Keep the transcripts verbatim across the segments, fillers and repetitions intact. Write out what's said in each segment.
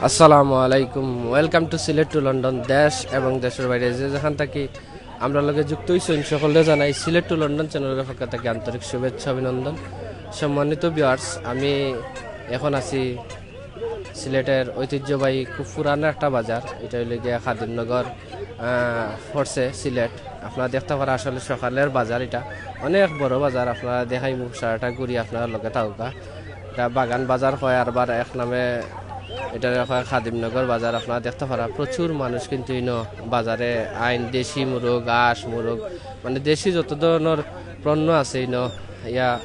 আসসালামু আলাইকুম, welcome to Sylhet to London. দেশ এবং দেশের বাইরে যে যেখান থাকি আমরার লগে যুক্ত হইছইন, সকলরে জানাই সিলেট to লন্ডন চ্যানেলের পক্ষ থাকি আন্তরিক শুভেচ্ছা অভিনন্দন। সম্মানিত ভিউয়ার্স, আমি এখন আছি সিলেটের ঐতিহ্যবাহী খুব পুরানো একটা বাজার, এটা হইল গিয়া খাদিমনগর আহ, পড়ছে সিলেট। আপনারা দেখতা পারা আসলে সকালের বাজার, এটা অনেক বড় বাজার। আপনারা দেখাইমু সারাটা ঘুরি, আপনারা লগে থাকুকা। এটা বাগান বাজার হয়, আরবার এক নামে এটা হয় খাদিমনগর বাজার। আপনারা দেখতা পারা প্রচুর মানুষ কিন্তু ইনো বাজারে আইন, দেশি মুরগ, আঁশ মুরগ, মানে দেশি যত ধরনের পণ্য আছে ইনো ইয়া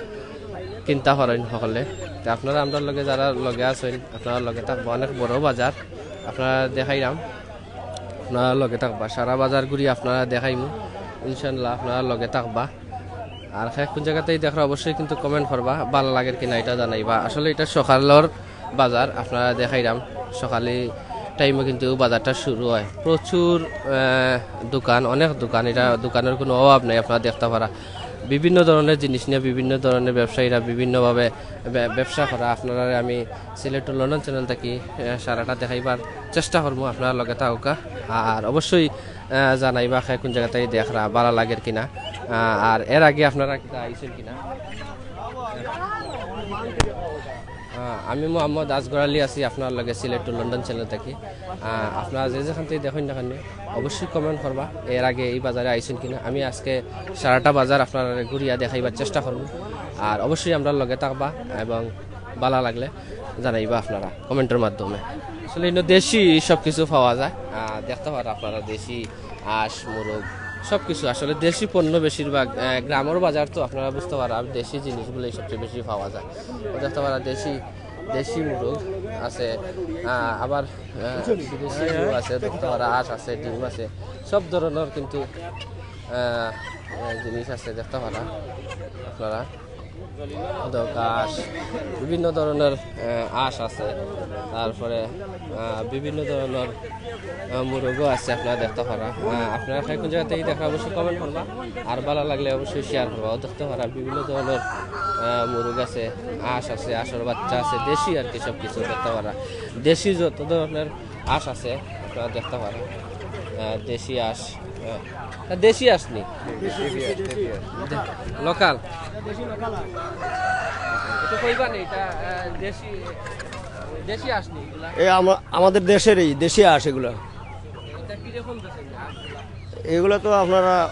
কিনতা পারইন সকলে। তে আপনারা আমরার লগে যারা লগে আছইন, আপনারা লগে থাকবা, অনেক বড় বাজার। আপনারা দেখাইলাম, আপনারা লগে থাকবা, সারা বাজার ঘুরি আপনারা দেখাইমু ইনশাল্লাহ, আপনারা লগে থাকবা। আর কে কোন জায়গাতেই দেখরা অবশ্যই কিন্তু কমেন্ট করবা, ভালা লাগের কিনা এটা জানাইবা। আসলে এটা সকালর বাজার, আপনারা দেখাইলাম সকালে টাইমে কিন্তু বাজারটা শুরু হয়। প্রচুর আহ, দোকান, অনেক দোকান, এটা দোকানের কোনো অভাব নাই। আপনারা দেখতা পারা বিভিন্ন ধরনের জিনিস নিয়া বিভিন্ন ধরনের ব্যবসায়ীরা বিভিন্নভাবে ব্য- ব্যবসা করা। আপনারা আমি সিলেট to লন্ডন চ্যানেল থাকি আহ, সারাটা দেখাইবার চেষ্টা করবো, আপনারা লগে থাকুকা। আর অবশ্যই আহ, জানাইবা কে কোন জায়গাতেই দেখরা, ভালা লাগের কিনা। আহ, আর এর আগে আপনারা কিতা আইছেন কিনা? আহ, আমি মোহাম্মদ আসগর আলী আছি আপনার লগে সিলেট to লন্ডন চ্যানেল থাকি। আহ, আপনারা যে যেখান থেকে দেখইন না কেন, অবশ্যই কমেন্ট করবা এর আগে এই বাজারে আইছেন কিনা। আমি আজকে সারাটা বাজার আপনারা ঘুরিয়া দেখাইবার চেষ্টা করবো। আর অবশ্যই আমরার লগে থাকবা এবং ভালা লাগলে জানাইবা আপনারা কমেন্টের মাধ্যমে। আসলে ইনো দেশি সব কিছু পাওয়া যায়। আহ, দেখতা পারা আপনারা দেশি আঁশ মুরগ সব কিছু, আসলে দেশি পণ্য বেশিরভাগ। আহ, গ্রামের বাজার তো আপনারা বুঝতা পারা, আর দেশি জিনিসগুলোই সবচেয়ে বেশি পাওয়া যায়। দেখতা পারা দেশি, দেশি মুরগ আছে, আহ, আবার আহ, বিদেশি মুরগ আছে, দেখতা পারা আঁশ আছে, ডিম আছে, সব ধরনের কিন্তু আহ, আহ, জিনিস আছে দেখতা পারা আপনারা। দক আঁশ, বিভিন্ন ধরনের আহ, আঁশ আছে, তারপরে আহ, বিভিন্ন ধরনের আহ, মুরগও আছে আপনারা দেখতা পারা। আহ, আপনারা কে কোন জায়গা থেকে দেখরা অবশ্যই কমেন্ট করবা, আর ভালা লাগলে অবশ্যই শেয়ার করবা। ও দেখতা পারা বিভিন্ন ধরনের আহ, মুরগ আছে, আঁশ আছে, আঁশর বাচ্চা আছে, দেশি আর কি সব কিছু দেখতা পারা, দেশি যত ধরনের আঁশ আছে আপনারা দেখতা পারা। আহ, দেশি আঁশ, আহ, না, দেশি আঁশ নি, লোকাল। এটা কইবা নি, এটা আহ, দেশি, দেশি আঁশ নি এগুলা? এ আমা-, আমাদের দেশের এই দেশি আঁশ এগুলা। এটা কিরকম দেশের আঁশগুলা? এগুলা তো আপনারা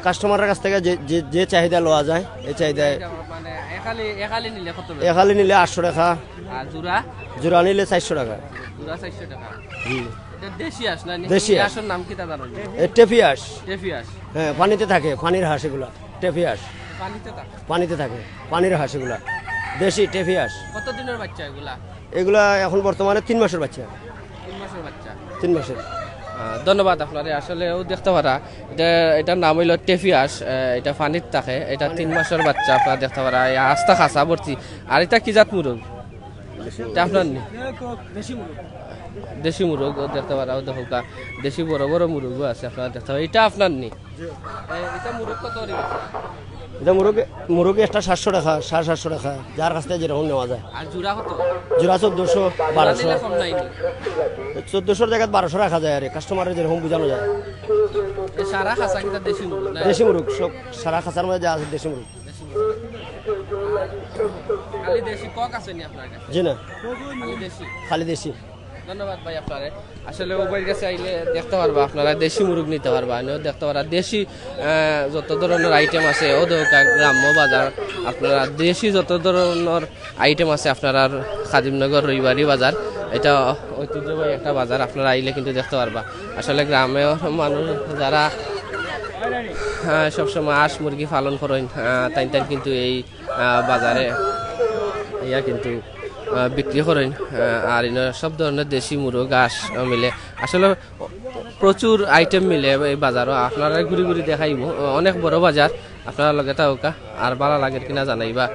কাস্টমারের কাছ থেকে যে, যে, যে চাহিদা লওয়া যায়, এই চাহিদায় এটা মানে একালি, একালি নিলে কত বেশি? একালি নিলে আটশো টাকা, আর জোড়া? জোড়া নিলে চারশো টাকা। জোড়া চারশো টাকা। হুম। এটা দেশি আঁশ না নি? দেশি এই আঁশ। আঁশর নাম কিতা জানো নি? এ টেফি আঁশ। টেফি আঁশ। হ্যাঁ, পানিতে থাকে, পানির হাঁস এগুলা। টেফি আঁশ। পানিতে থাকে? পানিতে থাকে, পানির হাঁস এগুলা। দেশি টেফি আঁশ। কত দিনের বাচ্চা এগুলা? এগুলা এখন বর্তমানে তিন মাসের বাচ্চা। তিন মাসের বাচ্চা। তিন মাসের। আহ, ধন্যবাদ আপনারে। আসলে ও দেখতা পারা, এটা, এটার নাম হইল টেফি আঁশ। আহ, এটা পানিত থাকে, এটা তিন মাসের বাচ্চা। আপনারা দেখতা পারা এই আস্তা খাসা ভর্তি। আর এটা কি জাত মুরগ? এটা আপনার নি? দেশি মুরগ। দেশি মুরগ, ও দেখতা পারা, ও দেখউক্কা, দেশি বড় বড় মুরগও আছে, আপনারা দেখতা পারা। এটা আপনার নি? এ, এটা মুরগ কত করে? এটা মুরগ, মুরগ একটা সাতশো টাকা, সাড়ে সাতশো টাকা, যার কাছ থেকে যেরকম নেওয়া যায়। আর জোড়া কত? জোড়া চোদ্দশো, জোড়া বারোশো। নিলে কম নাই নি? চোদ্দশোর জায়গায় বারোশো রাখা যায়, আর কাস্টমারের যেরকম বোঝানো যায়। এ, সারা খাসা কিতা দেশি মুরগ না? দেশি মুরগ, সব সারা খাসার মধ্যে যা আছে দেশি মুরগ। দেশি মুরগ। খালি দেশি কক আছে নি আপনার কাছে? জি না। খালি দেশি? খালি দেশি। ধন্যবাদ ভাই আপনারে। আসলে ও ভাইর কাছে আইলে দেখতা পারবা, আপনারা দেশি মুরগ নিতা পারবা, আনিও দেখতা পারবা। দেশি আহ, যত ধরনের আইটেম আছে, ও দেখউক্কা, গ্রাম্য বাজার, আপনারা দেশি যত ধরনের আইটেম আছে, আপনারা খাদিমনগর রবিবারি বাজার, এটা ঐতিহ্যবাহী একটা বাজার। আপনারা আইলে কিন্তু দেখতা পারবা আসলে গ্রামের মানুষ যারা আহ, সবসময় আঁশ মুরগি পালন করইন, আহ, তাইন তাইন কিন্তু এই আহ, বাজারে ইয়া কিন্তু আহ, বিক্রি করইন। আহ, আর ইনো সব ধরনের দেশি মুরগ আঁশ মিলে, আসলে প্রচুর আইটেম মিলে এই বাজারও। আপনারা ঘুরি ঘুরি দেখাইমু, অনেক বড় বাজার। আপনারা লগে থাকউক্কা, আর ভালা লাগের কিনা জানাইবা।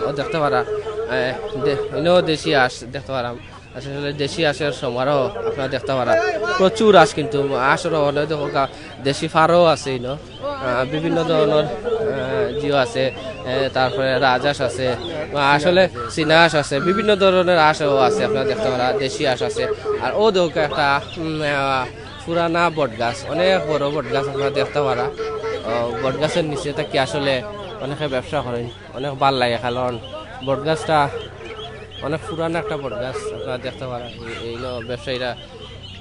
ও দেখতা পারা, আহ, দে-, ইনো দেশি আঁশ দেখতা পারা। আসলে দেশি আঁশর সমারোহ আপনারা দেখতা পারা, প্রচুর আঁশ, কিন্তু আঁশর অনেক দেখউক্কা দেশি ফারও আছে ইনো, আহ, বিভিন্ন ধরনের আহ, জিও আছে, এ, তারপরে রাজহাঁস আছে, আসলে চীনা আঁশ আছে, বিভিন্ন ধরনের আঁশও আছে, আপনারা দেখতে পারা, দেশি আঁশ আছে। আর ও দেখো একটা, উম, আহ, পুরানা বট গাছ, অনেক বড় বট গাছ, আপনারা দেখতে পারা। ও, বট গাছের নিচে থাকি আসলে অনেকে ব্যবসা করেন, অনেক ভালা লাগে, কারণ বট গাছটা অনেক পুরানা একটা বট গাছ, আপনারা দেখতে পারা। এই, এই হলো ব্যবসায়ীরা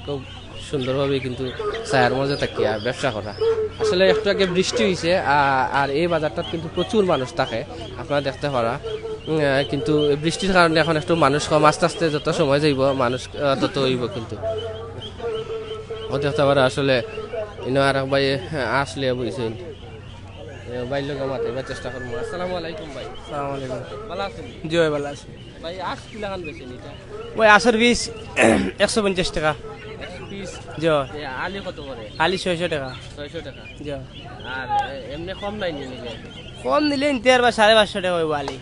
খুব সুন্দরভাবে কিন্তু ছায়ার মাঝে থাকিয়া ব্যবসা করা। আসলে একটু আগে বৃষ্টি হইছে, আ-, আর এই বাজারটাত কিন্তু প্রচুর মানুষ থাকে, আপনারা দেখতে পারা। উম, আহ, কিন্তু এই বৃষ্টির কারণে এখন একটু মানুষ কম, আস্তে আস্তে যত সময় যাইব মানুষ, আহ, তত হইব কিন্তু। ও দেখতে পারা আসলে ইনো আর এক ভাই, আহ, আসলে বুঝছেন। এ, ভাইর লগে মাতাইবার চেষ্টা করবো। আসসালামু আলাইকুম ভাই। আসসালামু আলাইকুম। ভালা আছেন? জি ভাই, ভালা আছি। ভাই, আঁশ কিলাখান বেচইন ইটা? ওই আঁশর পিস একশো পঞ্চাশ টাকা। একশো পিস? জি। এ, আলি কত করে? আলি ছয়শো টাকা। ছয়শো টাকা? জি। আর, এ, এমনে কম নাই নি নিলে? কম নিলে নিতে পারবা, সাড়ে পাঁচশো টাকা অইবো আলি।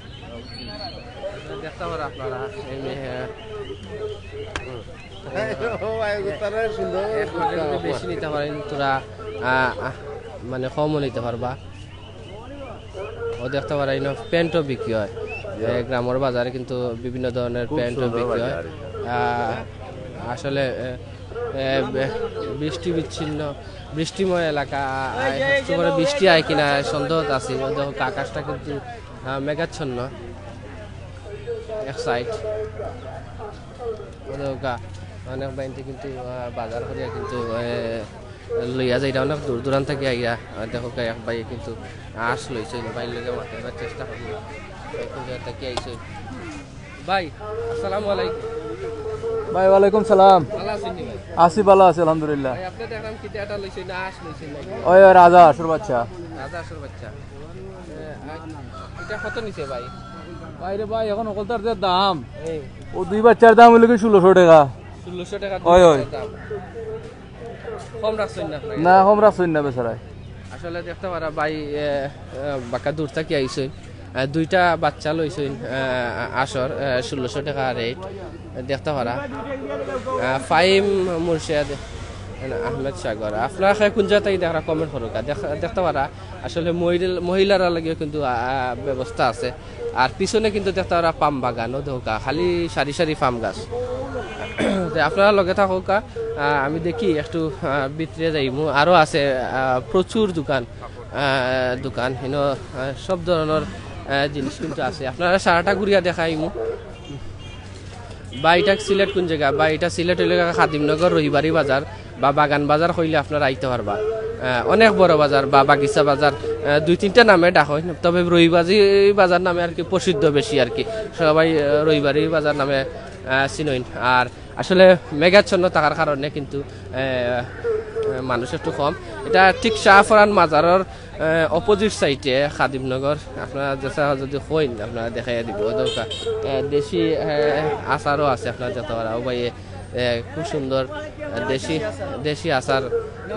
দেখতে পারা আপনারা, এই মে-, হ্যাঁ। হুম। ও ভাই, তারা সুন্দর। এক প্যাকেট যদি বেশি নিতে পারেন, তোরা, আ, আ, মানে কমও নিতে পারবা। ও দেখতে পারা, ইনো প্যান্টও বিক্রি হয়। এ, গ্রামের বাজারে কিন্তু বিভিন্ন ধরনের খুব প্যান্টও সুন্দর বিক্রি হয়। বাজার। আ, আসলে, এ, এ, বে-, বৃষ্টি বিচ্ছিন্ন, বৃষ্টিময় এলাকা, আ, আ, একটু করে বৃষ্টি হয় কিনা সন্দেহ আছে। ও দেখো, আকাশটা কিন্তু, আ, মেঘাচ্ছন্ন এক সাইড। ও দেখো, অনেক বাইনতে কিন্তু, আ, বাজার করিয়া কিন্তু, এ, লইয়া যাইরা অনেক দূর দূরান্ত থাকি আইয়া। আ, দেখো, এক ভাইয়ে কিন্তু আঁশ লইছে, ভাইর লগে মাতাইবার চেষ্টা করবো। এখন যে থাকি আইছে। ভাই, আসসালামু আলাইকুম। ভাই, ওয়ালাইকুম সালাম। ভালা আছেন নি ভাই? আছি, ভালা আছি, আলহামদুলিল্লাহ। ভাই, আপনি দেখলাম কিতা একটা লইছেন, না আঁশ লইছেন নাকি? ওই, ওই রাজা আঁশর বাচ্চা। রাজা আঁশর বাচ্চা। এ, আ-, এটা কত নিছে ভাই? ভাই রে ভাই, এখন হকলতার যে দাম, এই। ও দুই বাচ্চার দাম অইলো কি ষোলোশো টাকা। ষোলোশো টাকা ওই, ওই। দুই বাচ্চার দাম। কম রাখছেন না আপনারা? না, কম রাখছেন না বেচারায়। আসলে দেখতে পারা ভাই, এ, এ, বাক্কা দূর থাকি আইছইন। এ, দুইটা বাচ্চা লইছইন, এ, আঁশর, এ, ষোলোশো টাকা রেট। দেখতে পারা। এ, ফাহিম মুর্শেদ, এ, আহমেদ সাগর। আপনারা কে কোন জায়গা থাকি দেখরা কমেন্ট করুক্কা। দেখ-, দেখতে পারা। আসলে মহিলা-, মহিলারা লাগিও কিন্তু, আ, আ, ব্যবস্থা আছে। আর পিছনে কিন্তু দেখতে পারা পাম বাগান, ও দেখুক্কা, খালি সারি সারি পাম গাছ। তে আপনারা লগে থাকুক্কা, আ, আমি দেখি একটু, আ, ভিতরে যাইমু। আরো আছে, আ, প্রচুর দোকান, আ, দোকান, ইনো, আ, সব ধরনের, আ, জিনিস কিন্তু আছে। আপনারা সারাটা ঘুরিয়া দেখাইমু। বা ইটা সিলেট কোন জায়গা? বা ইটা সিলেট অইলো গিয়া খাদিমনগর রবিবারি বাজার বা বাগান বাজার কইলে আপনারা আইতে পারবা। আহ, অনেক বড় বাজার বা বাগিচা বাজার, আহ, দুই তিনটা নামে ডাক হয়, তবে রবিবাজি বাজার নামে আর কি প্রসিদ্ধ বেশি আর কি। সবাই, আহ, রবিবারি বাজার নামে, আহ, চিনইন। আর আসলে মেঘাচ্ছন্ন থাকার কারণে কিন্তু, আহ, মানুষ একটু কম। এটা ঠিক শাহপরান বাজারর এ, অপোজিট সাইডে খাদিমনগর, আপনারা যেটা যদি কইন, আপনারা দেখাইয়া দিব। ও দরকার, এ, দেশি, এ, আচারও আছে, আপনারা যেতে পারা। ও ভাই, এ, এ, খুব সুন্দর, এ, দেশি, দেশি আচার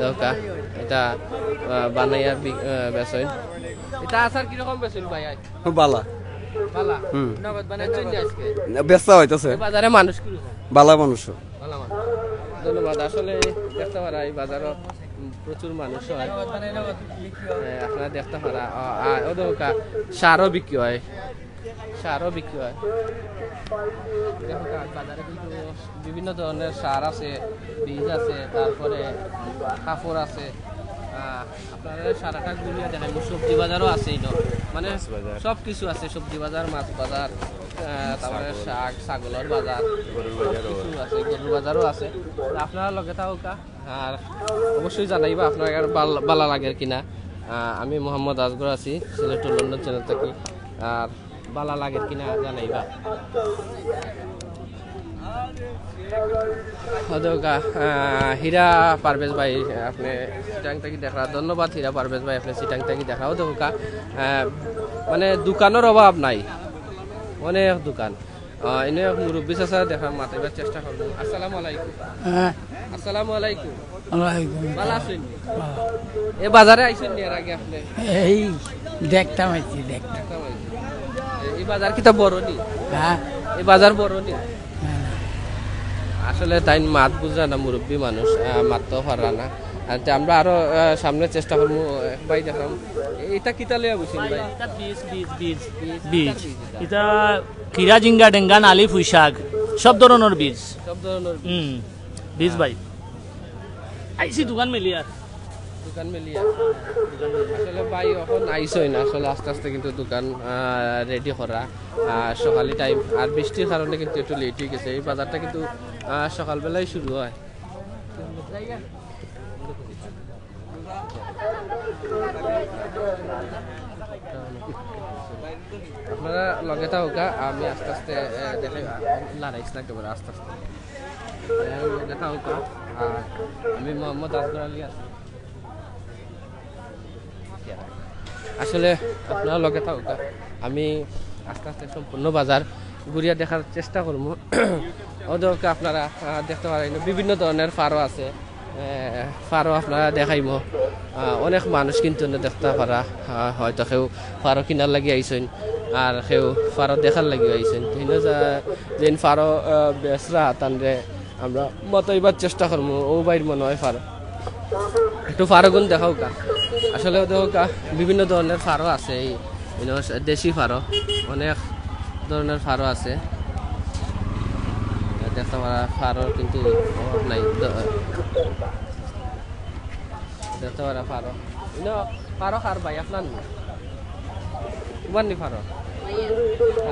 দরকার। এটা, এ, বানাইয়া বি-, এ, বেচইন। এটা আচার কিরকম বেচইন ভাই আজ? বালা। বালা? হুম। নগদ বানাইছেন নি আজকে? না, বেচা হইতাছে। এই বাজারে মানুষ কিরকম? বালা মানুষ। ভালা মানুষ। ধন্যবাদ। আসলে দেখতে পারা এই বাজারও, উম, প্রচুর মানুষ হয়। এ, আপনারা দেখতে পারা, আ, আ, ও দেখো কা, সারও বিক্রি হয়, সারও বিক্রি হয়। দেখো কা, বাজারে কিন্তু বিভিন্ন ধরনের সার আছে, বীজ আছে, তারপরে কাপড় আছে। আ, আপনারা সারাটা ঘুরিয়া দেখাইবো, সবজি বাজারও আছে ইনো, মানে মাছ বাজার। সব কিছু আছে, সবজি বাজার, মাছ বাজার, আহ, তারপরে ছাগল। শাক, ছাগলের বাজার, গরুর সব বাজারও কিছু আছে। আছে, গরুর বাজারও আছে। তা আপনারা লগে থাকুক্কা, আর অবশ্যই জানাইবা আপনারা ভালা লাগের কিনা। আহ, আমি মোহাম্মদ আজগর আছি, সিলেট to লন্ডন চ্যানেল থাকি। আর ভালা লাগের কিনা জানাইবা। ও দেখো কা, আহ, হীরা পারভেজ ভাই, আপনি চিটাং থাকি দেখরা। ধন্যবাদ হীরা পারভেজ ভাই, আপনি চিটাং থাকি দেখরা। ও দেখো কা, আহ, মানে দোকানের অভাব নাই, অনেক দোকান। আহ, ইনো এক মুরব্বি চাচা দেখরা, মাতাইবার চেষ্টা করবো। আসসালামু আলাইকুম। হ্যাঁ। আসসালামু আলাইকুম। ওয়ালাইকুম ভালা আসসালাম। আছেন? ভালা। এ বাজারে আইছেন নি এর আগে আপনি? এই দেখতাম আইছি, দেখতাম। দেখতাম আইছি। এ-, এই বাজার কিতা বড় নি? হ্যাঁ। এই বাজার বড় নি? না, না। আসলে তাইন মাত বুঝরা না, মুরব্বি মানুষ, আহ, মাততেও পাররা না। আচ্ছা, আমরা আরো আহ, সামনে চেষ্টা করবো। আহ, ভাই, দেখলাম এটা কিতা লইয়া বইছেন ভাই? এটা বীজ, বীজ, বীজ। বীজ, বীজ। কিতার বীজ এটা? এটা খিরা, জিঙ্গা, ডেঙ্গা, নালি, পুঁইশাক, সব ধরনের বীজ। সব ধরনের বীজ। হুম, বীজ ভাই। আইছি দোকান মেলিয়া। দোকান মেলিয়া। আসলে ভাই এখন আইসই না, আসলে আস্তে আস্তে কিন্তু দোকান রেডি করা। আহ, সকালে টাইম আর বৃষ্টির কারণে কিন্তু একটু লেট হয়ে গেছে। এই বাজারটা কিন্তু আহ, সকালবেলায় শুরু হয়। আপনারা লগে থাকুকা, আমি আস্তে আস্তে আহ, দেখাই। লড়াইস না একেবারে, আস্তে আস্তে। আহ, লগে থাকুকা। আর আমি মোহাম্মদ আসগর আলী আছি। আসলে আপনারা লগে থাকুকা, আমি আস্তে আস্তে সম্পূর্ণ বাজার ঘুরিয়া দেখার চেষ্টা করবো। ও দর্শক, আপনারা আহ, দেখতে পারেন বিভিন্ন ধরনের ফারো আছে। আহ, ফারো আপনারা দেখাইমু। আহ, অনেক মানুষ কিন্তু এনে দেখতে পারা, আহ, হয়তো কেউ ফারো কিনার লাগি আইছইন, আর কেউ ফারো দেখার লাগি আইছইন। তো ইনো যা- যেন ফারো আহ, বেচরা তানরে আমরা মতাইবার চেষ্টা করবো। ও ভাইর মনে হয় ফারো, একটু ফারো গুন দেখাউকা। আসলে দেখউকা, বিভিন্ন ধরনের ফারো আছে। এই ইনো দেশি ফারো, অনেক ধরনের ফারো আছে। দেখতে পারা ফারোর কিন্তু অভাব নাই। দ- দেখতে পারা ফারো। ইনো ফারো কার ভাই, আপনার নি? তোমার নি ফারো?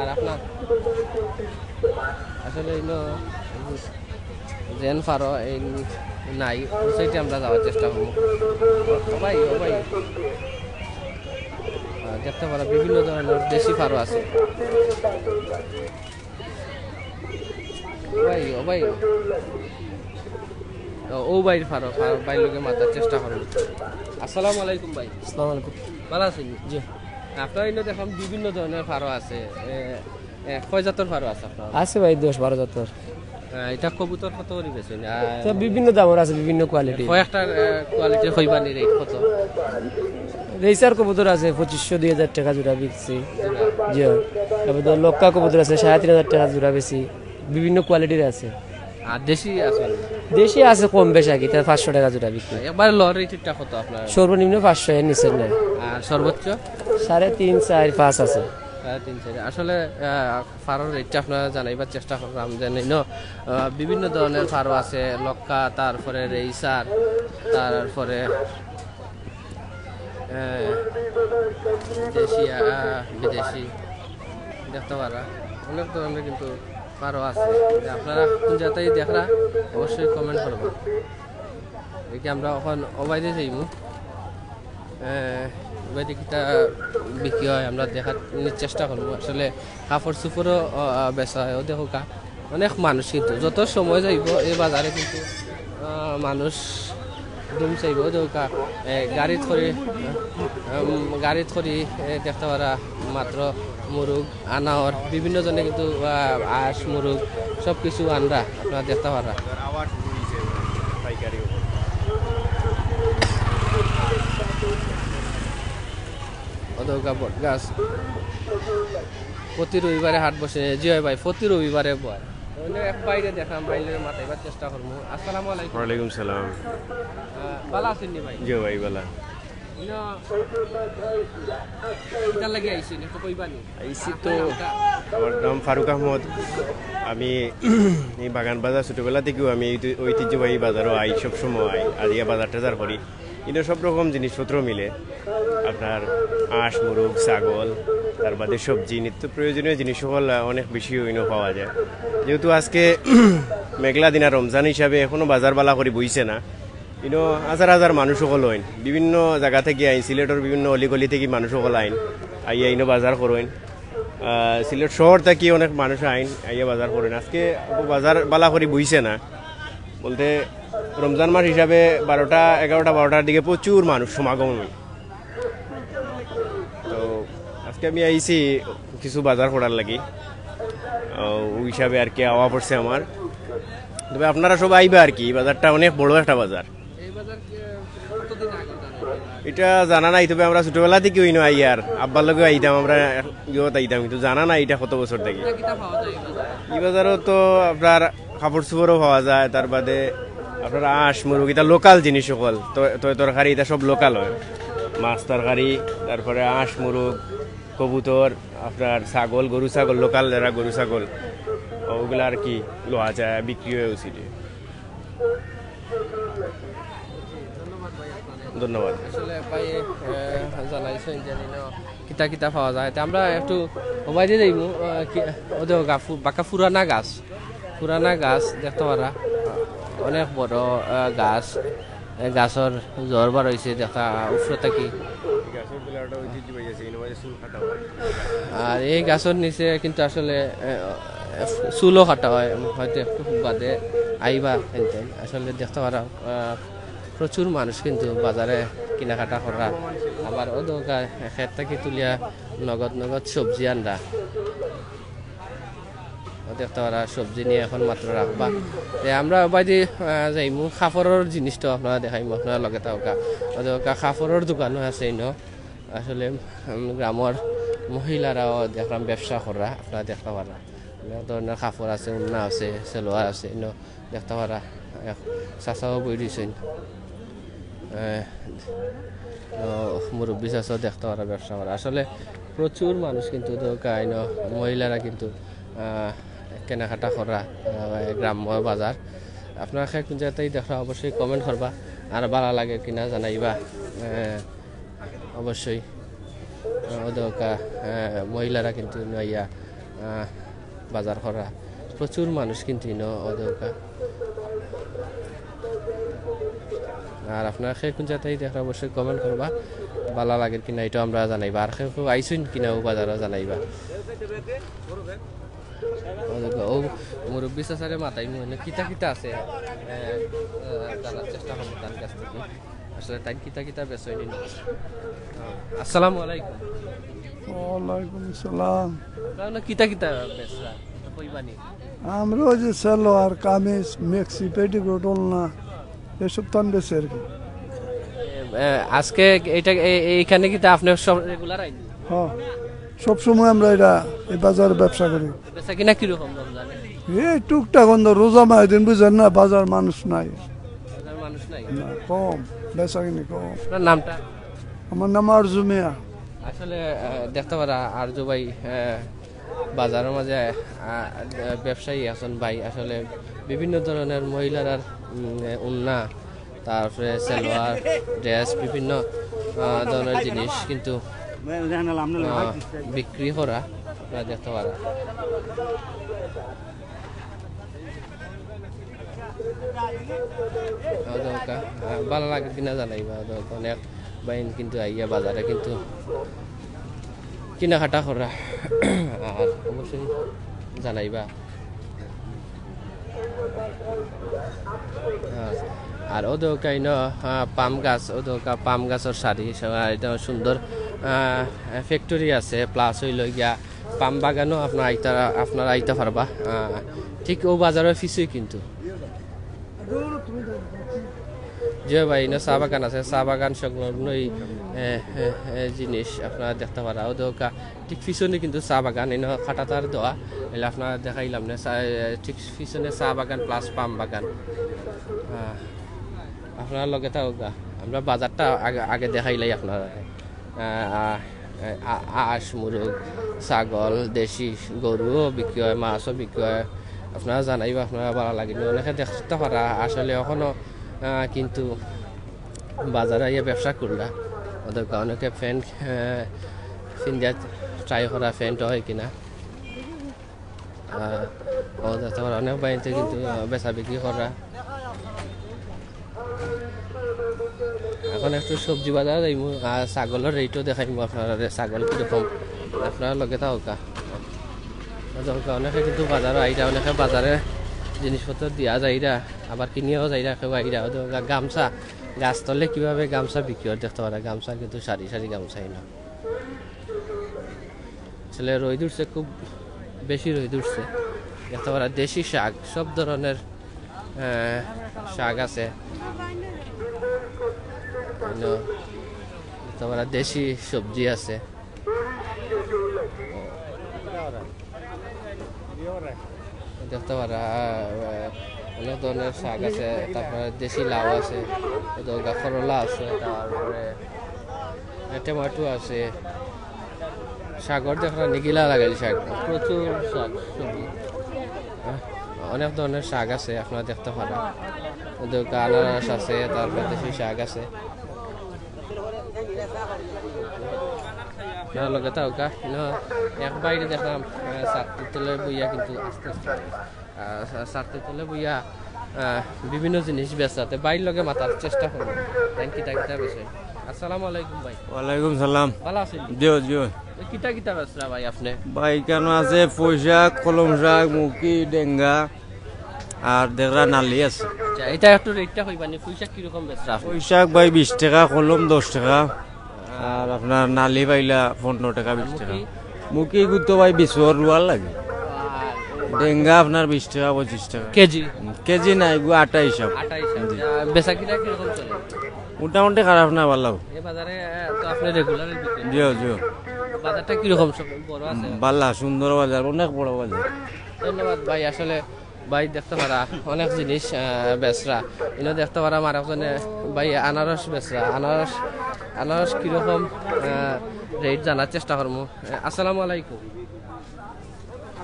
আর আপনার? আসলে ইনো যেন ফারো এই নাই, ওই সাইডে আমরা যাওয়ার চেষ্টা করবো। ও ভাই, ও ভাই। আহ, দেখতে পারা বিভিন্ন ধরনের দেশি ফারো আছে। ও ভাই, ও ভাই। ও, ও ভাইর ফারো, ফারো ভাইর লগে মাতার চেষ্টা করবো। আসসালামু আলাইকুম ভাই। আসসালামু আলাইকুম। ভালো আছেন? জি। আপনার ইনো দেখলাম বিভিন্ন ধরনের ফারো আছে। এ, এ, কয় জাতর ফারো আছে আপনার? আছে ভাই, দশ বারো জাতর। আহ, এটা কবুতর কত করে বেচেন? আহ, তো বিভিন্ন দামর আছে, বিভিন্ন কোয়ালিটি। কয়েকটা কোয়ালিটি কইবানি, রেট কত? রেসার কবুতর আছে পঁচিশশো, দুই হাজার টাকা জোড়া বিকছি। জি। তারপর তো লক্কা কবুতর আছে সাড়ে তিন হাজার টাকা জোড়া বেশি, বিভিন্ন কোয়ালিটির আছে। আর দেশি আছে? দেশি আছে কম বেশ আর কি, তার পাঁচশো টাকা জোড়া বিক্রি। একবার ল রেটটা কত আপনার? সর্বনিম্ন পাঁচশো, এর নিচে নেই। আর সর্বোচ্চ? সাড়ে তিন, চার, পাঁচ আছে। সাড়ে তিন, চার। আসলে আহ, ফারোর রেটটা আপনারা জানাইবার চেষ্টা করলাম যে নিন, আহ, বিভিন্ন ধরনের ফারো আছে, লক্কা, তারপরে রেসার, তারপরে আহ, দেশি, আহ, বিদেশি, দেখতে পারা অনেক ধরনের কিন্তু ফারো আছে। যে আপনারা কোন জাতই দেখরা, অবশ্যই কমেন্ট করবা। এই যে আমরা এখন ওবাইদে যাইমু, আহ, ওবাইদে কিতা বিক্রি হয় আমরা দেখার চেষ্টা করবো। আসলে কাপড় চুপড়ও আহ, বেচা হয়। ও দেখউকা, অনেক মানুষ কিন্তু যত সময় যাইব এই বাজারে কিন্তু আহ, মানুষ দুম চাইব। ও দেখউকা, এ, গাড়িত করি, উম, গাড়িত করি এ, দেখতে পারা মাত্র মুরুগ আনাওর বিভিন্ন জনে কিন্তু আহ, আঁশ মুরুগ সব কিছু আনরা আপনারা দেখতে পারা। ও দেখউকা বট গাছ। প্রতি রবিবারে হাট বসে। জি হয় ভাই, প্রতি রবিবারে বয়। অন্য এক ভাইরে দেখলাম, ভাইরে মাতাইবার চেষ্টা করবো। আসসালামু আলাইকুম। ওয়ালাইকুম সালাম। আহ, ভালো আছেন নি ভাই? জি ভাই, বালা। ইনো কিতার লাগি আইছেন, একটু কইবানি? আইছি তো। আমার নাম ফারুক আহমদ। আমি এই বাগান বাজার ছোটবেলা থেকেও আমি এই ঐতি- ঐতিহ্যবাহী বাজারও আই, সবসময় আই, আর ইয়া বাজার টাজার করি। কিন্তু সব রকম জিনিসপত্র মিলে, আপনার আঁশ, মুরুগ, ছাগল, তার বাদে সবজি, নিত্য প্রয়োজনীয় জিনিস সকল অনেক বেশি ইনো পাওয়া যায়। যেহেতু আজকে মেঘলা দিনা রমজান হিসাবে এখনো বাজার বালা করি বইছে না, ইনো হাজার হাজার মানুষ সকল হইন, বিভিন্ন জায়গা থেকে আইন, সিলেটর বিভিন্ন অলিগলি থেকে মানুষ সকল আইন, আইয়া ইনো বাজার করইন। আহ, সিলেট শহর থেকে অনেক মানুষ আইন, আইয়া বাজার করইন। আজকে বাজার বালা করি বইছে না, বলতে রমজান মাস হিসাবে বারোটা, এগারোটা, বারোটার দিকে প্রচুর মানুষ সমাগম হয়। তো আজকে আমি আইছি কিছু বাজার করার লাগি, আহ, ওই হিসাবে আর কি আওয়া পড়ছে আমার। তবে আপনারা সব আইবা আর কি, এই বাজারটা অনেক বড় একটা বাজার। এটা জানা নাই, তবে আমরা ছোটবেলা থেকে ওই নয় আই আর আব্বার লগে আইতাম, আমরা ইয়েও আইতাম, কিন্তু জানা নাই এটা কত বছর থেকে। এই বাজারও তো আপনার কাপড় চোপড়ও পাওয়া যায়, তার বাদে আপনার আঁশ, মুরগ, ইতা লোকাল জিনিস সকল। তো, তো তরকারি ইতা সব লোকাল অয়। মাছ তরকারি, তারপরে আঁশ, মুরগ, কবুতর, আপনার ছাগল, গরু ছাগল, লোকাল যারা গরু ছাগল, ওগুলা আর কি লওয়া যায়, বিক্রি অয় ওসিটি। ধন্যবাদ। আসলে ভাই, আহ, জানাইছইন যে নিন কিতা কিতা পাওয়া যায়। তে আমরা একটু ওবায়দি যাইমু, আহ, কি, ও দেখো গা, ফু-, বাক্কা পুরানা গাছ, পুরানা গাছ দেখতা পারা, আহ, অনেক বড়, আহ, গাছ। এ গাছর জড় বার অইছে দেখা উপরে থাকি। গাছর তলে একটা ঐতিহ্যবাহী আছে, ইনো মাঝে চুল কাটা হয়। আর এই গাছর নিচে কিন্তু আসলে, আহ, চুলও কাটা হয়, হয়তো একটু বাদে আইবা এনতে। আসলে দেখতা পারা, আহ, প্রচুর মানুষ কিন্তু বাজারে কেনাকাটা করা। আবার ও দোকা ক্ষেত থাকি তুলিয়া নগদ নগদ সবজি আনরা। ও দেখতা পারা সবজি নিয়া এখন মাত্র রাখবা। তে আমরা ওবায়দি, আহ, যাইমু, কাপড়র জিনিস তো আপনারা দেখাইমু, আপনারা লগে থাকউক্কা। ও দেখউক্কা কাপড়র দোকানও আছে ইনো। আসলে, উম, গ্রামর মহিলারাও দেখলাম ব্যবসা করা, আপনারা দেখতা পারা। অনেক ধরনের কাপড় আছে, উন্না আছে, সালোয়ার আছে, ইনো দেখতা পারা। এক চাচাও বই রইছইন। আহ, ও, মুরব্বি চাচাও দেখতা পারা ব্যবসা করা। আসলে প্রচুর মানুষ কিন্তু দোকা ইনো, মহিলারা কিন্তু, আহ, কেনাকাটা করা, আহ, গ্রাম্য বাজার। আপনারা কে কোন জায়গাতেই দেখরা অবশ্যই comment করবা, আর ভালা লাগে কিনা জানাইবা। আহ, অবশ্যই, আহ, ও দোকা, আহ, মহিলারা কিন্তু ইনো আইয়া, আহ, বাজার করা। প্রচুর মানুষ কিন্তু ইনো ও দোকা। আর আপনারা কে কোন জায়গাতেই দেখরা অবশ্যই comment করবা, ভালা লাগের কিনা ইটাও আমরারে জানাইবা, আর কেউ কেউ আইছইন কিনা ও বাজারও জানাইবা। ও দেখো, ও মুরব্বি চাচারে মাতাইমু, মানে কিতা কিতা আছে, এ, এ, জানার চেষ্টা করমু তান কাছ থাকি। আসলে তাইন কিতা কিতা বেচইন নি। আসসালামু আলাইকুম। ওয়ালাইকুম আসসালাম। আপনারা কিতা কিতা বেচরা? একটু কইবা নি? আমরা ওই যে সালোয়ার, কামিজ, মেক্সি, পেটিকোট, ওড়না, এসব তান বেচি আর কি। এ, এ, আজকে এইটা, এ-, এইখানে কিতা আপনি সব regular আইন? হ্যাঁ, সব সময় আমরা এটা, এই বাজারে ব্যবসা করি। বেচা কিনা কিরকম রমজানে? এই টুকটাক অন্ধ, রোজা মাস দিন বুঝেন না, বাজার মানুষ নাই। বাজার মানুষ নাই? না, কম, বেচা কিনি কম। আপনার নামটা? আমার নাম আরজু মিয়া। আসলে, আহ, দেখতা পারা আরজু ভাই, আহ, বাজারর মাঝে, আহ, ব্যবসায়ী একজন ভাই আসলে বিভিন্ন ধরনের মহিলারার, উম, উন্না, তারপরে সালোয়ার, dress, বিভিন্ন, আহ, ধরনের জিনিস কিন্তু, আহ, বিক্রি করা আপনারা দেখতা পারা। ও দোকা, আহ, ভালা লাগে কিনা জানাইবা, ও দোকা অনেক বাইন কিন্তু আইয়া বাজারে কিন্তু কেনাকাটা করা। আর অবশ্যই জানাইবা। আহ, আর ও দোকা ইনো, আহ, পাম গাছ, ও দোকা পাম গাছর শাড়ি, সব একদম সুন্দর, আহ, factory আছে, plus অইলো গিয়া পাম বাগানও আপনারা আইতা, আপনারা আইতা পারবা। আহ, ঠিক ও বাজারর পিছেই কিন্তু। জি ভাই, ইনো চা বাগান আছে, চা বাগান সংলগ্নই, এ, এ, এ, জিনিস আপনারা দেখতা পারা। ও দোকা ঠিক পিছনে কিন্তু চা বাগান, ইনো কাটাতার দেওয়া, এলে আপনারা দেখাইলাম না, চা-, এ, ঠিক পিছনে চা বাগান plus পাম বাগান। আহ, আপনারা লগে থাকউক্কা, আমরা বাজারটা আগে, আগে দেখাইলাই আপনারা। আহ, আহ, আ-, আ-, আঁশ, মুরগ, ছাগল, দেশি গরুও বিক্রি হয়, মাছও বিক্রি হয়। আপনারা জানাইবা, আপনারা ভালা লাগে। অনেকে দেখতা পারা, আসলে অখনো, আহ, কিন্তু বাজারে আইয়া ব্যবসা কররা। ওদের অনেকে pant, আহ, ফিন্দিয়া try করা, pant হয় কিনা। আহ, ও দেখতা পারা অনেক বাইনতে কিন্তু, আহ, বেচা বিক্রি করা। এখন একটু সবজি বাজারো যাইমু, আর ছাগলর rate-ও দেখাইমু আপনারারে, ছাগল কিরকম, আপনারা লগে থাকউক্কা। ও দেখউক্কা, অনেকে কিন্তু বাজারো আইরা, অনেকে বাজারে জিনিসপত্র দিয়া যাইরা, আবার কিনিয়াও যাইরা, কেউ আইরা। ও দেখউক্কা, গামছা, গাছ তলে কিভাবে গামছা বিক্রি হয় দেখতা পারা, গামছা কিন্তু সারি সারি গামছা ইনো। আসলে রইদ উঠছে, খুব বেশি রইদ উঠছে। দেখতা পারা দেশি শাক, সব ধরনের, আহ, শাক আছে। অন্য দেখতা পারা দেশি সবজি আছে। দেখতা পারা, আহ, অনেক ধরনের শাক আছে, তারপরে দেশি লাউ আছে, অউ দেখউক্কা করলা আছে, তারপরে টমেটো আছে। শাকর দেখরা নি গিলা লাগাইল শাক, প্রচুর শাক সবজি। অনেক ধরনের শাক আছে, আপনারা দেখতা পারা। অউ দেখউক্কা আনারস আছে, তারপরে দেশি শাক আছে। আপনারা লগে থাকউক্কা। এক ভাইরে দেখরাম, আহ, ছাদর তলে বইয়া কিন্তু আস্তে আস্তে, আহ, ছাদর তলে বইয়া, আহ, বিভিন্ন জিনিস বেচরা। তে ভাইর লগে মাতার চেষ্টা করমু, তাইন কিতা কিতা বেচরা। আসসালামু আলাইকুম ভাই। ওয়ালাইকুম সালাম। ভালা আছইন? জি, জি। এ, কিতা কিতা বেচরা ভাই আপনে? ভাই, ইকানো আছে পুঁইশাক, কলম শাক, মুখি, ডেঙ্গা, আর দেখরা নালি আছে। আচ্ছা, ইটা একটু রেটটা কইবা নি, পুঁইশাক কিরকম বেচরা আপনে? পুঁইশাক ভাই বিশ টেকা, কলম দশ টেকা, আর আপনার নালি পাইলা পনরো টেকা, বিশ টেকা। মুখি? মুখি গুতো ভাই বিশ টেকা রুয়ার লাগে। আর ডেঙ্গা আপনার বিশ টেকা, পঁচিশ টেকা। কেজি? হুম, কেজি না, এগু আটা হিসাব। আটা হিসাব। জি। আহ, বেচা কিনা কিরকম চলে? মোটামুটি খারাপ না, ভালা। এই বাজারে, আহ, তো আপনে regular বিক্রি? জি, জি। বাজারটা কিরকম, সব বড় আছে? হুম, ভালা, সুন্দর বাজার, অনেক বড় বাজার। ধন্যবাদ ভাই। আসলে ভাই দেখতা পারা অনেক জিনিস, আহ, বেচরা। ইনো দেখতা পারা আমার একজনে ভাই আনারস বেচরা। আনারস, আনারস কিরকম, আহ, রেট জানার চেষ্টা করমু। আহ, আসসালামু আলাইকুম।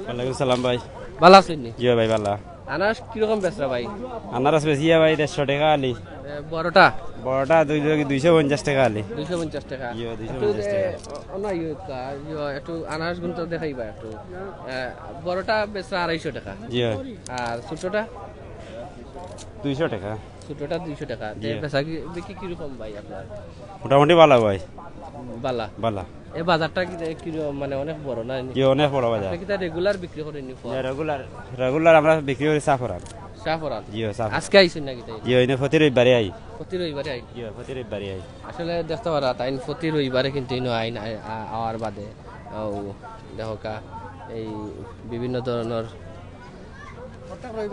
ওয়ালাইকুম সালাম ভাই। ভালা আছইন নি? জি ভাই, ভালা। আনারস কিরকম বেচরা ভাই? আনারস বেচিয়া ভাই দেড়শো টেকা আলি। এ, বড়টা? বড়টা দুই, দুইশো পঞ্চাশ টেকা আলি। দুইশো পঞ্চাশ টেকা। ইয়ো, দুইশো পঞ্চাশ টেকা। একটু, এ, অ-, অনা ইয়ো কা, ইয়ো, একটু আনারস গুনতা দেখাইবা একটু। এ, বড়টা বেচরা আড়াইশো টেকা। জি। আর ছোটটা? দুইশো টেকা। ছোটটা দুইশো টেকা। তে জি। বেচা কি, বিক্রি কিরকম ভাই আপনার? মোটামুটি ভালা ভাই। ভালা? ভালা। এ বাজারটা কি, কি, মানে, অনেক বড় না? জি, অনেক বড় বাজার। আপনে কিতা regular বিক্রি করইন নি? জি, regular, regular আমরা বিক্রি করি শাহপরান। শাহপরান? জি, শাহপরান। আজকে আইছইন নাকি তাই? জি, ইনো প্রতি রবিবারে আই। প্রতি রবিবারে আই? জি, প্রতি রবিবারে আই। আসলে দেখতা পারা, তাইন প্রতি রবিবারে কিন্তু ইনো আইন, আ-, আ-, আওয়ার বাদে, ও, দেখউক্কা, এই বিভিন্ন ধরনের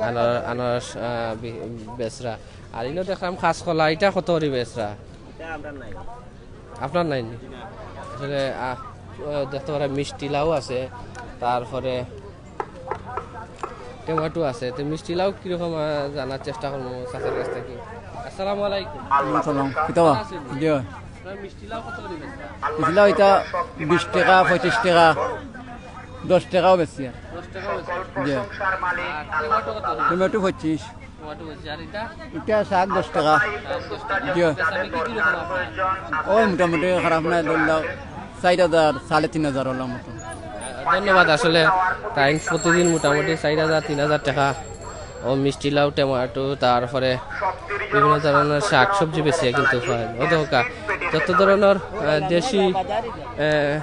আনার-, আনারস, আহ, বি-, বেচরা। আর ইনো দেখরাম কাঁচকলা, ইটা কত করি বেচরা? আপনার নাই নি? আসলে, আহ, আহ, দেখতা পারা মিষ্টি লাউ আছে, তারপরে টমেটো আছে। তে মিষ্টি লাউ কিরকম, আহ, জানার চেষ্টা করমু চাচার কাছ থাকি। আসসালামু আলাইকুম। ওয়ালাইকুম সালাম। কিতা বা? ভালা আছইন? জি। আপনার মিষ্টি লাউ কত করি বেচরা? মিষ্টি লাউ ইটা বিশ টেকা, পঁচিশ টেকা, দশ টেকাও বেচি আর। দশ টেকাও বেচরা? জি। আর টমেটো কত করি? টমেটো পঁচিশ। টমেটো পঁচিশ। আর ইটা? ইটা শাক দশ টেকা। শাক দশ টেকা। জি। বেচা বিক্রি কিরকম আপনার? ওই মোটামুটি খারাপ নায়, ধরলাম চাইর হাজার, সাড়ে তিন হাজার অলার মতো। ধন্যবাদ। আসলে তাইন প্রতিদিন মোটামুটি চাইর হাজার, তিন হাজার টেকা ও মিষ্টি লাউ, টমেটো, তারপরে বিভিন্ন ধরনের শাক সবজি বেচিয়া কিন্তু পাইন। ও দেখউক্কা, যত ধরনের, আহ, দেশি, আহ,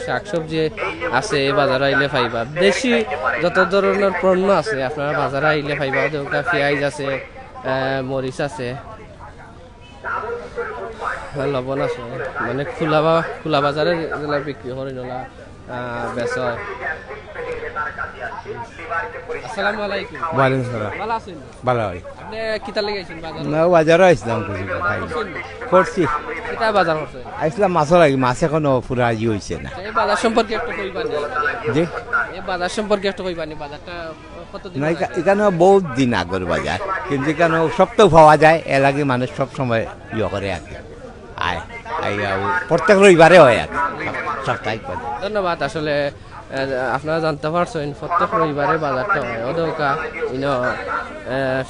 শাক সবজি আছে, এই বাজারো আইলে পাইবা। দেশি যত ধরনের পণ্য আছে, আপনারা বাজারো আইলে পাইবা। ও দেখউক্কা, পিয়াইজ আছে, আহ, মরিচ আছে। হ্যাঁ, লবণ আছে। মানে খোলা বা-, খোলা বাজারে যেলা বিক্রি করইন অলা, আহ, বেচা অয়। আসসালামু আলাইকুম। ওয়ালাইকুম সালাম। ভালা আছইন? ভালা ভাই। আপনে কিতার লাগি আইছইন বাজারো? না, বাজারো আইছলাম কিছু খাই। করছইন নি? করছি। কিতা বাজার করছইন? আইছলাম মাছর লাগি, মাছ এখনো পুরা ই অইছে না। এই বাজার সম্পর্কে একটু কইবা নি? জি? এই বাজার সম্পর্কে একটু কইবা নি? বাজারটা কতদিন না, এখা-, আগর? এখানো বহুত দিন আগর বাজার, কিন্তু এখানো সব তো পাওয়া যায়, এর লাগি মানুষ সব সময় ইয়ে করে আর কি। আয়, আইয়া ও প্রত্যেক রবিবারে হয় আর কি, সাপ্তাহিক বাজার। ধন্যবাদ। আসলে, আহ, আপনারা জানতা পারছইন, প্রত্যেক রবিবারে বাজারটা হয়। ও দেখউক্কা, ইনো, আহ,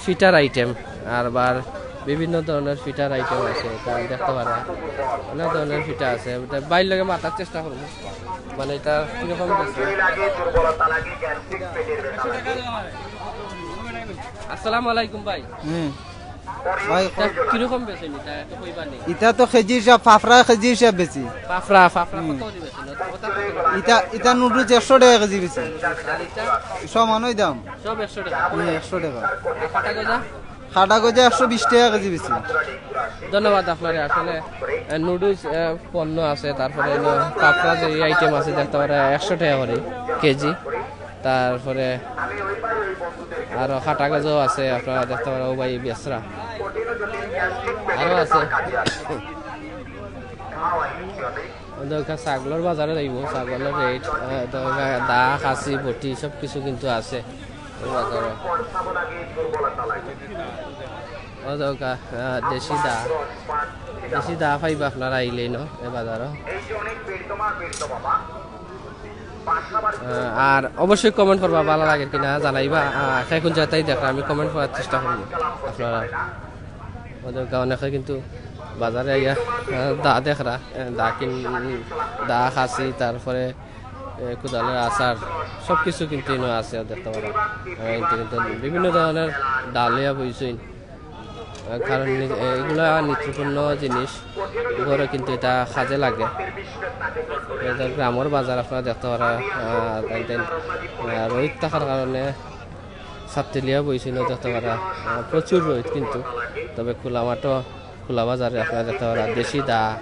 পিঠার item, আর বার বিভিন্ন ধরনের পিঠার item আছে, তা দেখতা পারা, অনেক ধরনের পিঠা আছে। তা ভাইর লগে মাতার চেষ্টা করমু। মানে, ইটা কিরকম বেচরা? আসসালামু আলাইকুম ভাই। হুম। ভাই, ইটা কিরকম বেচইন ইটা? একটু কইবা নি? ইটা তো কেজি হিসাব, ফাফড়া কেজি হিসাব বেচি। ফাফড়া, ফাফড়া হুম। কত করি বেচইন? ওটা, ওটা কত করি? ইটা, ইটা নুডলস একশো টেকা কেজি বেচি। আর ইটা? সমানই দাম। সব একশো টেকা? হুম, একশো টেকা। আর কাটা গজা? কাটা গজা একশো বিশ টেকা কেজি বেচি। ধন্যবাদ আপনারে। আসলে, এ, নুডলস, এ, পণ্য আছে, তারপরে অইলো ফাফড়া যে item আছে, দেখতা পারা একশো টেকা করি কেজি। তারপরে আরো কাটা গজাও আছে, আপনারা দেখতা পারা, ও ভাই বেচরা আরো আছে। ওদের ওখানে ছাগলর বাজারো যাইমু, ছাগলর রেট, আহ, তো দা, খাসি, বটি সব কিছু কিন্তু আছে ওই বাজারো। ও দরকার, আহ, দেশি দা, দেশি দা পাইবা আপনারা আইলেই ন এ বাজারো। আহ, আর অবশ্যই কমেন্ট করবা, ভালা লাগে কিনা জানাইবা। আহ, এখন যেটাই দেখরা, আমি কমেন্ট করার চেষ্টা করবো আপনারা। ও দরকার অনেকে কিন্তু বাজারে আইয়া, আহ, দা দেখরা, আহ, দা কিন-, দা খাসি, তারপরে, আহ, কুদালের আচার, সব কিছু কিন্তু ইনো আছে, দেখতে পারা। আহ, কিন্তু, কিন্তু বিভিন্ন ধরনের দা লইয়া বইছইন। আহ, কারণ নি-, এগুলা নিত্যপূর্ণ জিনিস, ঘরো কিন্তু এটা কাজে লাগে। এটা গ্রামর বাজার, আপনারা দেখতে পারা, আহ, তাইন তাইন, আহ, রোদ থাকার কারণে ছাত্তি লইয়া বইছইন, দেখতে পারা, আহ, প্রচুর রোদ কিন্তু। তবে খোলা মাঠো, খোলা বাজারে আপনারা দেখতে পারা দেশি দা,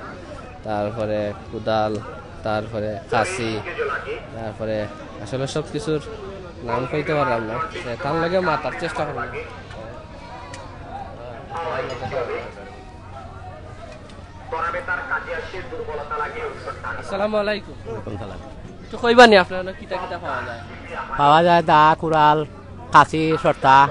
তারপরে কুদাল, তারপরে কাসি, তারপরে আসলে সব কিছুর নাম কইতে পারলাম না। এ, তার লগে মাতার চেষ্টা করবো। আসসালামু আলাইকুম। ওয়ালাইকুম সালাম। একটু কইবা নি আপনার ওখানে কিতা কিতা পাওয়া যায়? পাওয়া যায় দা, কুড়াল, কাসি, সর্তা।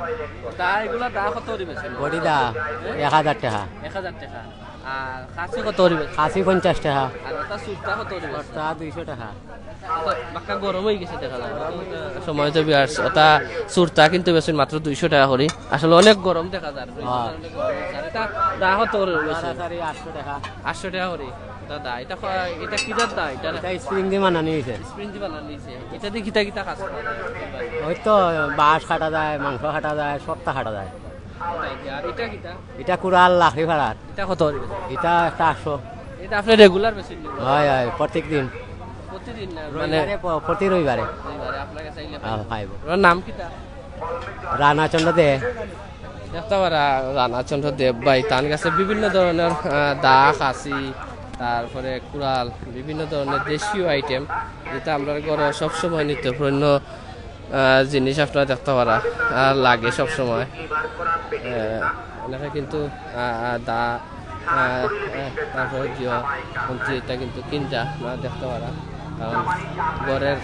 দা, এগুলা দা কত করি বেচেন? বড়ি দা, এক হাজার টাকা। এক হাজার টাকা। আর কাসি কত করি বেচেন? কাসি পঞ্চাশ টাকা। আর ওটা সুরতা কত করি বেচেন? সর্তা দুইশো টাকা। ওটা বাক্কা গরম হয়ে গেছে দেখা যায়। সময় তো বিয়ার্স, ওটা সুরতা কিন্তু বেচেন মাত্র দুইশো টাকা করি। আসলে অনেক গরম দেখা যায়। হ্যাঁ। অনেক গরম হয়েছে। আর এটা দা কত করি বেচেন? সাড়ে আটশো টাকা। আটশো টাকা করি। দাদা, এটা ক-, এটা কি জাত দা? এটা এটা স্প্রিং দিয়ে বানানি হয়েছে। স্প্রিং দিয়ে বানানি হয়েছে। এটা দিয়ে কিতা কিতা কাজ করে? ওই তো বাঁশ কাটা যায়, মাংস কাটা যায়, সবটা কাটা যায়। আর এটা কিতা? এটা কুড়াল লাকড়ি ফাড়ার। এটা কত করি? এটা একটা আটশো। এটা আপনি রেগুলার বেচেন নি? হয়, হয়, প্রত্যেক দিন। প্রতিদিন না, মানে রবিবারে, প-, প্রতি রবিবারে। রবিবারে আপনার কাছে আইলে হ্যাঁ, পাইবো। পাইবো। আপনার নাম কিতা? রানা চন্দ্র দে। দেখতে পারা রানা চন্দ্র দেব ভাই, তার কাছে বিভিন্ন ধরনের, আহ, দা, কাসি, তারপরে কুড়াল, বিভিন্ন ধরনের দেশীয় আইটেম, যেটা আমরা ঘরো সবসময় নিত্যপ্রয়োজনীয়, আহ, জিনিস আপনারা দেখতে পারা, আহ, লাগে সবসময়। আহ, অনেকে কিন্তু, আহ, আহ, দা, আহ, আহ, তারপরে জিও মন্ত্রী, এটা কিন্তু কিনটা আপনারা দেখতে পারা, কারণ ঘরের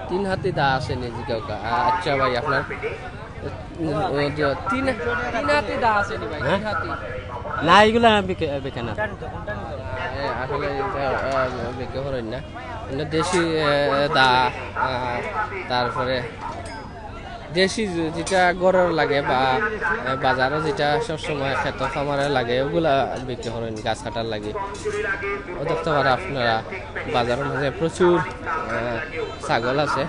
তিন হাতি দা আছে নিজে কাউকা। আ-, আচ্ছা ভাই, আপনার, উম, ও যে তিন, তিন হাতি দা আছে নি ভাই? হ্যাঁ? তিন হাতি। না, এগুলা বিকে, বিকে না। এ, আসলে এটা, আ, বিকে হরইন না। এমনি দেশি, এ, দা, আ, তারপরে দেশি যে-, যেটা ঘরর লাগে বা, এ, বাজারো যেটা সবসময় খেত খামারে লাগে, ওগুলা বিক্রি করেন গাছ কাটার লাগে। ও দেখতে পারা আপনারা বাজারর মাঝে প্রচুর, এ, ছাগল আছে।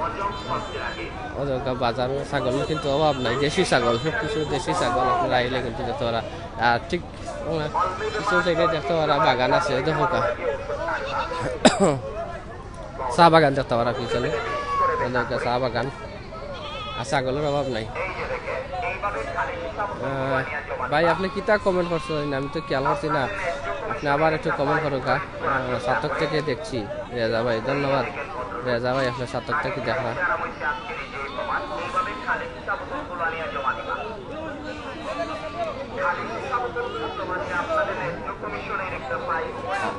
ও দেখো বাজারো ছাগলর কিন্তু অভাব নাই, দেশি ছাগল, সব কিছু দেশি ছাগল। আপনারা আইলে কিন্তু দেখতে পারা। আর ঠিক, এ, পিছন side-এ দেখতে পারা বাগান আছে, দেখো কা। চা বাগান দেখতে পারা পিছনে, ওই দেখো চা বাগান। আর ছাগলর অভাব নাই। আহ, ভাই, আপনি কিতা কমেন্ট করছেন? আমি তো খেয়াল করছি না। আপনি আবার একটু কমেন্ট করুন কা। আহ, সাতক থেকে দেখছি, রেজা ভাই, ধন্যবাদ। রেজা ভাই, আপনার সাতক থেকে দেখা।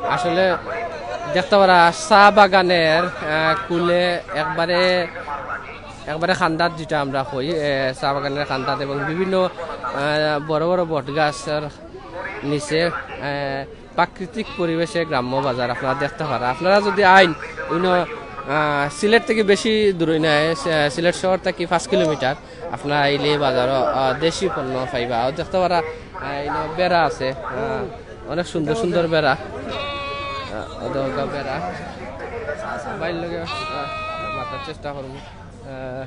আসলে দেখতে পারা চা বাগানের, আহ, কুলে একবারে, একবারে কান্দাত যেটা আমরা কই, এ, চা বাগানের কান্দাত এবং বিভিন্ন, আহ, বড় বড় বট গাছর নিচে, আহ, প্রাকৃতিক পরিবেশে গ্রাম্য বাজার আপনারা দেখতে পারা। আপনারা যদি আইন, ইনো, আহ, সিলেট থেকে বেশি দূরই না, এ, সি-, সিলেট শহর থেকে পাঁচ কিলোমিটার। আপনারা আইলে বাজারো, আহ, দেশি পণ্য পাইবা। আর দেখতে পারা, আহ, ইনো বেড়া আছে, আহ, অনেক সুন্দর সুন্দর বেড়া। আহ, ওদের বেড়া। ভাইর লগে, আহ, মাতার চেষ্টা করবো। আহ,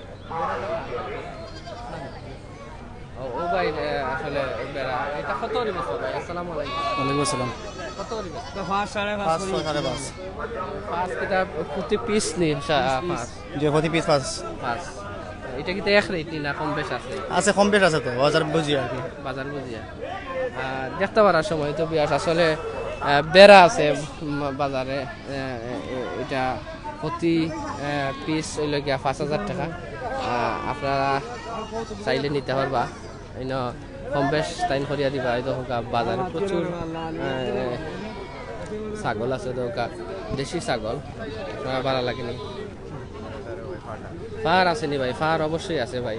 ও, ও ভাই, এ, আসলে বেড়া, এটা কত করি বেচো ভাই? আসসালামু আলাইকুম। ওয়ালাইকুম আসসালাম। কত করি বেচো? এটা পাঁচ, সাড়ে পাঁচ পাঁচ, করি ছয়, সাড়ে পাঁচ। পাঁচ কিতা প্রতি পিস নি? সা-, পিস, পিস। পাঁচ। জি, প্রতি পিস পাঁচ। পাঁচ। এটা কিতা এক রেট নি না কম বেশ আছে? আছে, কম বেশ আছে তো, বাজার বুঝি আর কি। বাজার বুঝিয়া। আহ, দেখতে পারা সময় তো বিয়াস আসলে, আহ, বেড়া আছে, উম, বাজারে। এ, এ, এ, এটা প্রতি, এ, পিস হইল গিয়া পাঁচ হাজার টাকা। আ, আপনারা চাইলে নিতে পারবা। ইনো কম বেশ তাইন করিয়া দিবা। এই দেখো গা, বাজারে প্রচুর, এ, এ, ছাগল আছে, দেখো গা, দেশি ছাগল। আপনারা ভালা লাগেনি? ফার আছে নি ভাই? ফার অবশ্যই আছে ভাই।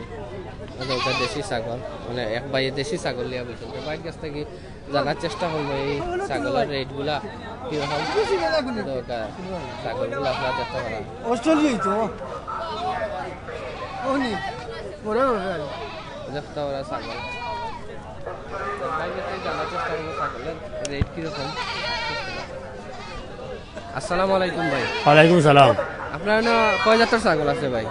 মানে ওটা দেশি ছাগল, মানে এক ভাইয়ে দেশি ছাগল লিয়া বলছেন। তো ভাইয়ের কাছ থেকে জানার চেষ্টা করবো এই ছাগলের রেটগুলা কিরকম। তো ওটা ছাগলগুলো আপনারা দেখতে পারেন। অস্ট্রেলিয়াই তো। ওনি, ওরা ওরা। দেখতে পারা ছাগল। তো ভাইয়ের কাছ থেকে জানার চেষ্টা করবো ছাগলের রেট কিরকম। আসসালামু আলাইকুম ভাই। ওয়ালাইকুম সালাম। আপনার না কয় জাতর ছাগল আছে ভাই?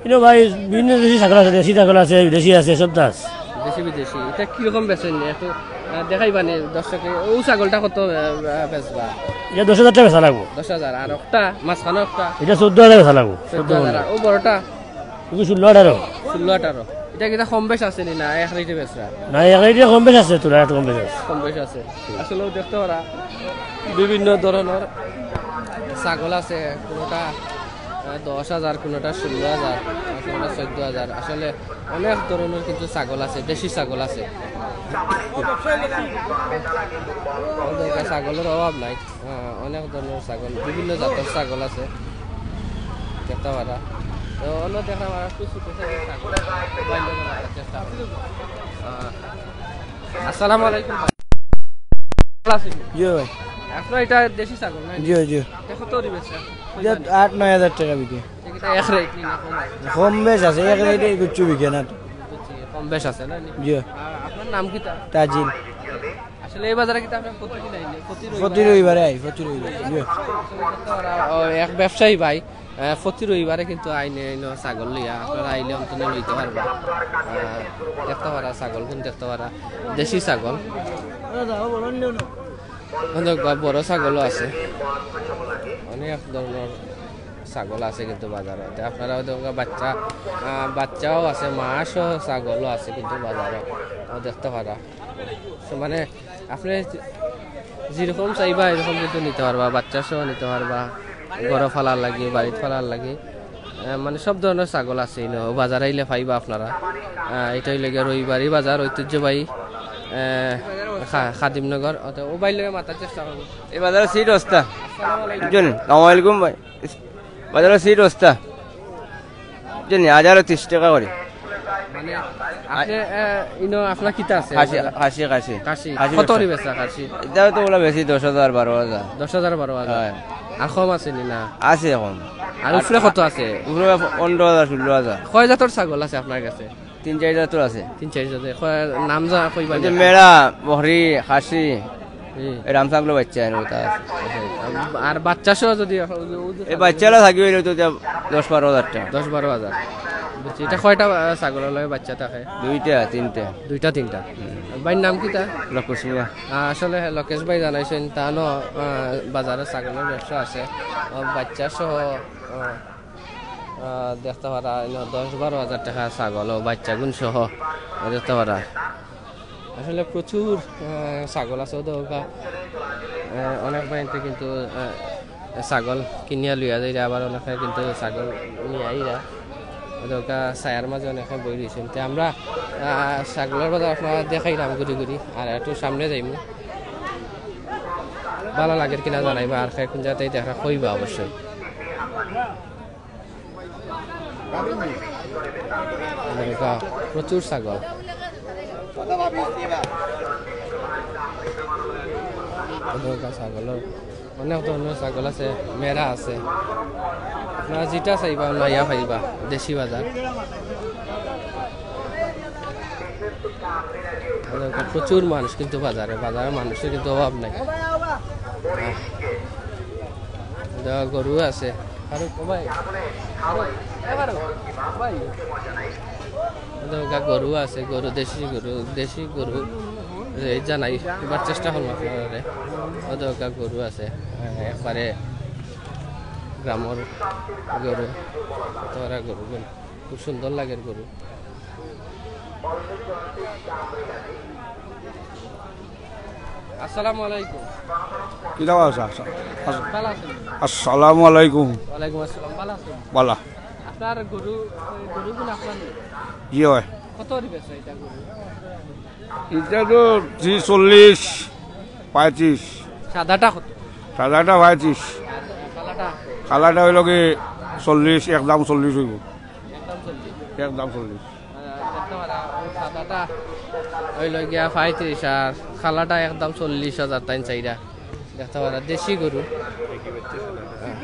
কিন্তু ভাই, বিভিন্ন দেশি ছাগল আছে, দেশি ছাগল আছে, বিদেশি আছে, সব আছে। দেশি বিদেশি, এটা কিরকম বেচেন? একটু আহ, দেখাইবা নি দর্শকে, ও ছাগলটা কত আহ, আহ, বেচবা? এটা দশ হাজার টাকা বেচা লাগবো। দশ হাজার। আর একটা মাঝখানে একটা? এটা চোদ্দ হাজার বেচা লাগবো। চোদ্দ হাজার। ও বড়টা? এগুলো ষোলো আঠারো। ষোলো আঠারো। এটা কিতা কম বেশ আছে নি না এক রেটে বেচরা? না, এক রেটে কম বেশ আছে, তোরা একটু কম বেশ আছে। কম বেশ আছে। আসলে দেখতে পারা বিভিন্ন ধরনের ছাগল আছে, কোনোটা আহ, দশ হাজার, কোনোটা ষোলো হাজার, আর কোনোটা চোদ্দ হাজার। আসলে অনেক ধরনের কিন্তু ছাগল আছে, দেশি ছাগল আছে। আমাদের এখানে ছাগলের অভাব নাই। আহ, অনেক ধরনের ছাগল, বিভিন্ন জাতের ছাগল আছে দেখতে পারা। তো অন্য দেখলাম আর একটু ছোট ছোট ছাগল, বাইরে দেখার চেষ্টা করি। আহ, আসসালামু আলাইকুম ভাই। ভালো আছেন? জি ভাই। আপনার এটা দেশি ছাগল না? জি, জি। এটা কত করি বেচা? এটা আট নয় হাজার টাকা বিক্রি। এটা এক রেট নি না কম আছে? কম বেশ আছে, এক রেটে কিচ্ছু বিকে না তো। বুঝছি, কম বেশ আছে না? জি। আর আপনার নাম কিতা? তাজিল। আসলে এই বাজারে কিতা আপনার প্রতিদিন আইন নি? প্রতি প্রতি রবিবারে? রবিবারে আই, প্রতি রবিবারে। জি। ও, এক ব্যবসায়ী ভাই, আহ, প্রতি রবিবারে কিন্তু আইনে, আইনে ছাগল লইয়া, আপনারা আইলে অন্তত লইতে পারবা। আহ, দেখতে পারা ছাগল, কোন দেখতে পারা দেশি ছাগল। অনেক বা-, বড় ছাগলও আছে, অনেক ধরনের ছাগল আছে কিন্তু বাজারে। তে আপনারা হয়তো বাচ্চা, আহ, বাচ্চাও আছে, মাসও ছাগলও আছে কিন্তু বাজারে, ও দেখতে পারা। তো মানে আপনি যেরকম চাইবা এরকম কিন্তু নিতে পারবা, বাচ্চা সহ নিতে পারবা, ঘরো ফালার লাগি, বাড়িত ফালার লাগি। আহ, মানে সব ধরনের ছাগল আছে ইনো, বাজার আইলে পাইবা আপনারা। আহ, এটা হইলে গিয়া রবিবারই বাজার, ঐতিহ্যবাহী, আহ, খা-, খাদিমনগর। অত ও ভাইর লগে মাতার চেষ্টা করবো। এই বাজারে সিট অস্তা। আসসালামু আলাইকুম। বুঝলেন? আসসালামু আলাইকুম ভাই। বাজারে সিট অস্তা। বুঝলেন? হাজারো তিরিশ টাকা করে। মানে, আপনি, আহ, ইনো আপনার কিতা আছে? খাসি, খাসি, খাসি। খাসি। খাসি কত বেচা। করি বেচা খাসি? এটাও তো ওলা বেশি, দশ হাজার, বারো হাজার। দশ হাজার, বারো হাজার। হয়। আর কম আছে নি না? আছে কম। আর উপরে কত আছে? উপরে পনেরো হাজার, ষোলো হাজার। কয় জাতর ছাগল আছে আপনার কাছে? তিন চার জাতর আছে। তিন চার জাতর। কয় নাম যা কইবা ওই যে নি? মেড়া, বহরি, খাসি, হুম। এই রামছাগলো বাচ্চা এনে ওটা আছে। আর বাচ্চা সহ যদি এখন ওই যে, ওই যে এই বাচ্চারা থাকি হইলে তো যা দশ বারো হাজার টাকা। দশ বারো হাজার। বুঝছি। এটা কয়টা, আহ, ছাগল লাগে বাচ্চা থাকে? দুইটা, তিনটা। দুইটা, তিনটা। হুম। ভাইর নাম কিতা? লক্ষ্য সিংহ। আহ, আসলে লোকেশ ভাই জানাইছেন, তানও, আহ, বাজারে ছাগলের ব্যবসা আছে। ও বাচ্চা সহ, আহ, আহ, দেখতে পারা, ইনো দশ বারো হাজার টাকা ছাগল ও বাচ্চাগুন সহ দেখতে পারা। আসলে প্রচুর, আহ, ছাগল আছে, ওদের ওকা, আহ, অনেক বাড়িতে কিন্তু, আহ, ছাগল কিনিয়া লইয়া যাইরা, আবার অনেকে কিন্তু ছাগল নিয়া আইরা। ওদের ওকা ছায়ার মাঝে অনেকে বই রইছেন। তে আমরা, আহ, ছাগলের বাজার আপনারা দেখাইলাম ঘুরি ঘুরি, আর একটু সামনে যাইমু। ভালা লাগের কিনা জানাইবা, আর কোন জায়গাতে দেখা কইবা অবশ্যই। দেখো, প্রচুর ছাগল। দেখো, ছাগল, অনেক ধরনের ছাগল আছে, মেরা আছে। আপনারা যেটা চাইবা, লইয়া পাইবা, দেশি বাজার। দেখো, প্রচুর মানুষ কিন্তু বাজারে, বাজারে মানুষের কিন্তু অভাব নাই। দেখো, গরু আছে। ফারুক, ও ভাই, ফারুক, এ ফারুক, ভাই। দেখো, গরু আছে, গরু, দেশি গরু, দেশি গরু। এই জানাই, এবার চেষ্টা করবো আপনারা। ও দেখো, গরু আছে, একবারে গ্রামের গরু, তোরা গরু, খুব সুন্দর লাগের গরু। আসসালামু আলাইকুম। কিতা আছে? আস-, আস-, ভালা আছেন? আসসালামু আলাইকুম। ওয়ালাইকুম আসসালাম, ভালা আছেন? ভালা। আপনার গরু, গরুগুন আপনার নি? জি অয়। কত করি বেচা এটা গরু? এটা তো ত্রিশ, চল্লিশ, পঁয়ত্রিশ। সাদাটা কত? সাদাটা পঁয়ত্রিশ। কালাটা? কালাটা অইলো কি চল্লিশ, একদম চল্লিশ অইবো। একদম চল্লিশ। একদম চল্লিশ। আহ, দেখতে পারা, ওই সাদাটা অইলো গিয়া পঁয়ত্রিশ, আর কালাটা একদম চল্লিশ হাজার তাইন চাইরা। দেখতে পারা, দেশি গরু।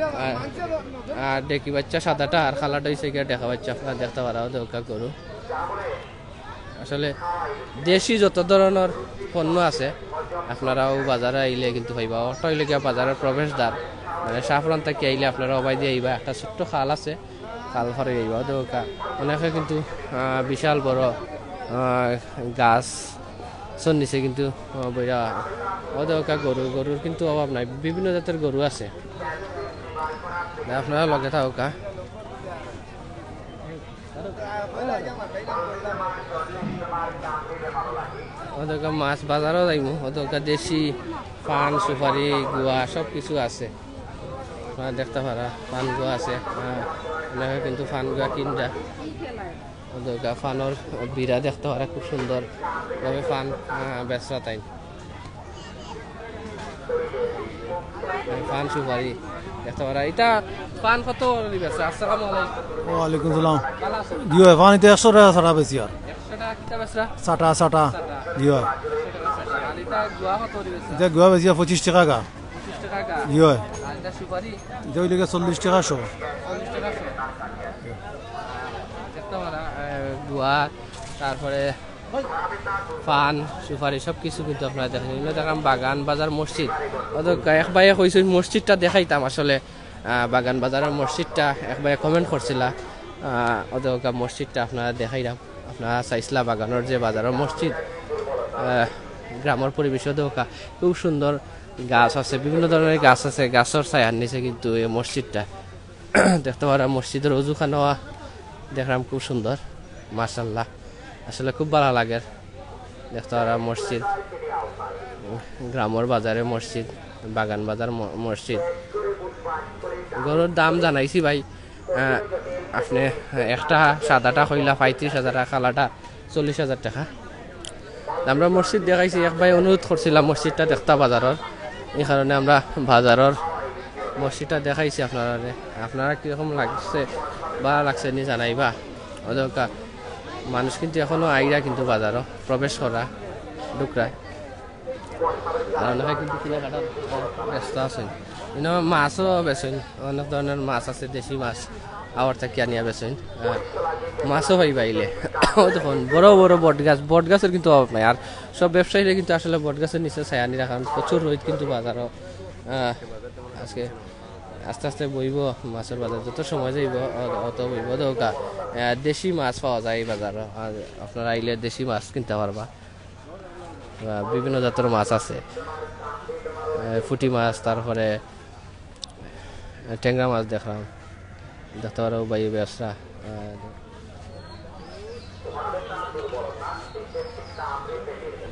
আর, আর ডেকি বাচ্চা সাদাটা, আর কালাটা অইছে গিয়া ডেকা বাচ্চা, আপনারা দেখতে পারা, অউ দেখউক্কা গরু। আসলে দেশি যত ধরনর পণ্য আছে, আপনারা অউ বাজারো আইলে কিন্তু পাইবা। অটা অইলো গিয়া বাজারর প্রবেশদ্বার, মানে শাহপরান থাকি আইলে আপনারা অবায়দি আইবা, একটা ছোট্ট খাল আছে, খাল পাড়ি আইবা। অউ দেখউক্কা, অনেকে কিন্তু, আহ, বিশাল বড়, আহ, গাছর নিচে কিন্তু, আহ, বইরা, অউ দেখউক্কা গরু, গরুর কিন্তু অভাব নাই, বিভিন্ন জাতর গরু আছে। আপনারা লগে থাকউক্কা। অউ দেখউক্কা মাছ বাজারো যাইমু, অউ দেখউক্কা দেশি পান, সুপারি, গুয়া সব কিছু আছে। আপনারা দেখতে পারা পান গুয়া আছে, আহ, অনেকে কিন্তু পান গুয়া কিনরা। অউ দেখউক্কা পানর বিড়া দেখতে পারা খুব সুন্দর ভাবে পান, আহ, বেচরা তাইন। পান সুপারি দেখতে পারা। ইটা পান কত করি বেচরা? আসসালামু আলাইকুম। ওয়ালাইকুম সালাম। ভালা আছইন? জি অয়, পান ইটা একশো টেকা ছাড়া বেশি আর। একশো টেকা কিতা বেচরা? ছাটা, ছাটা। ছাটা। জি অয়। একশো টেকা ছাটা। আর ইটা গুয়া কত করি বেচরা? ইটা গুয়া বেশি আর পঁচিশ টেকা গা। পঁচিশ টেকা গা। জি অয়। আর ইটা সুপারি? ইটা অইলো গিয়া চল্লিশ টেকা শো। চল্লিশ টেকা শো। দেখতে পারা, এ, গুয়া, তারপরে পান, সুপারি সব কিছু কিন্তু আপনারা দেখইন। ইনো দেখলাম বাগান বাজার মসজিদ। অউ দেখউক্কা এক ভাইয়ে কইছইন মসজিদটা দেখাইতাম আসলে, আহ, বাগান বাজারর মসজিদটা এক ভাইয়ে comment করছিলা। আহ, অউ দেখউক্কা মসজিদটা আপনারা দেখাইরাম। আপনারা চাইছলা বাগানর যে বাজারর মসজিদ, আহ, গ্রামর পরিবেশ। অউ দেখউক্কা খুব সুন্দর গাছ আছে, বিভিন্ন ধরনর গাছ আছে, গাছর ছায়ার নিচে কিন্তু এই মসজিদটা। দেখতে পারা মসজিদর অজুখানাও দেখলাম খুব সুন্দর, মাশাআল্লাহ। আসলে খুব ভালা লাগের দেখতে পারা মসজিদ, গ্রামর বাজারে মসজিদ, বাগান বাজার ম-, মসজিদ। গরুর দাম জানাইছি ভাই, আহ, আপনে একটা সাদাটা কইলা পঁয়ত্রিশ হাজার, আর কালাটা চল্লিশ হাজার টেকা। আমরা মসজিদ দেখাইছি, এক ভাইয়ে অনুরোধ করছিলা মসজিদটা দেখতা বাজারর, ই কারণে আমরা বাজারর মসজিদটা দেখাইছি আপনারারে। আপনারা কিরকম লাগছে, ভালা লাগছে নি জানাইবা। অউ দেখউক্কা মানুষ কিন্তু এখনো আইরা কিন্তু বাজারো প্রবেশ করা, ঢুকরা। আর অনেকে কিন্তু কিনাকাটার ব্যস্ত আছইন। ইনো মাছও বেচইন, অনেক ধরনর মাছ আছে, দেশি মাছ, আওয়ার থাকি আনিয়া বেচইন। হ্যাঁ, মাছও পাইবা আইলে। অউ দেখইন, বড় বড় বট গাছ, বট গাছর কিন্তু অভাব নাই। আর সব ব্যবসায়ীরা কিন্তু আসলে বট গাছর নিচে ছায়া নিরা, কারণ প্রচুর রইদ কিন্তু বাজারো। আহ, আজকে আস্তে আস্তে বইবো মাছর বাজার, যত সময় যাইবো, অ-, অত বইবো। দেখউক্কা, আহ, দেশি মাছ পাওয়া যায় এই বাজারো। আর আপনারা আইলে দেশি মাছ কিনতা পারবা। আহ, বিভিন্ন জাতর মাছ আছে। আহ, পুটি মাছ, তারপরে, আহ, টেংরা মাছ দেখলাম। দেখতে পারা ভাই ব্যবসা। আহ,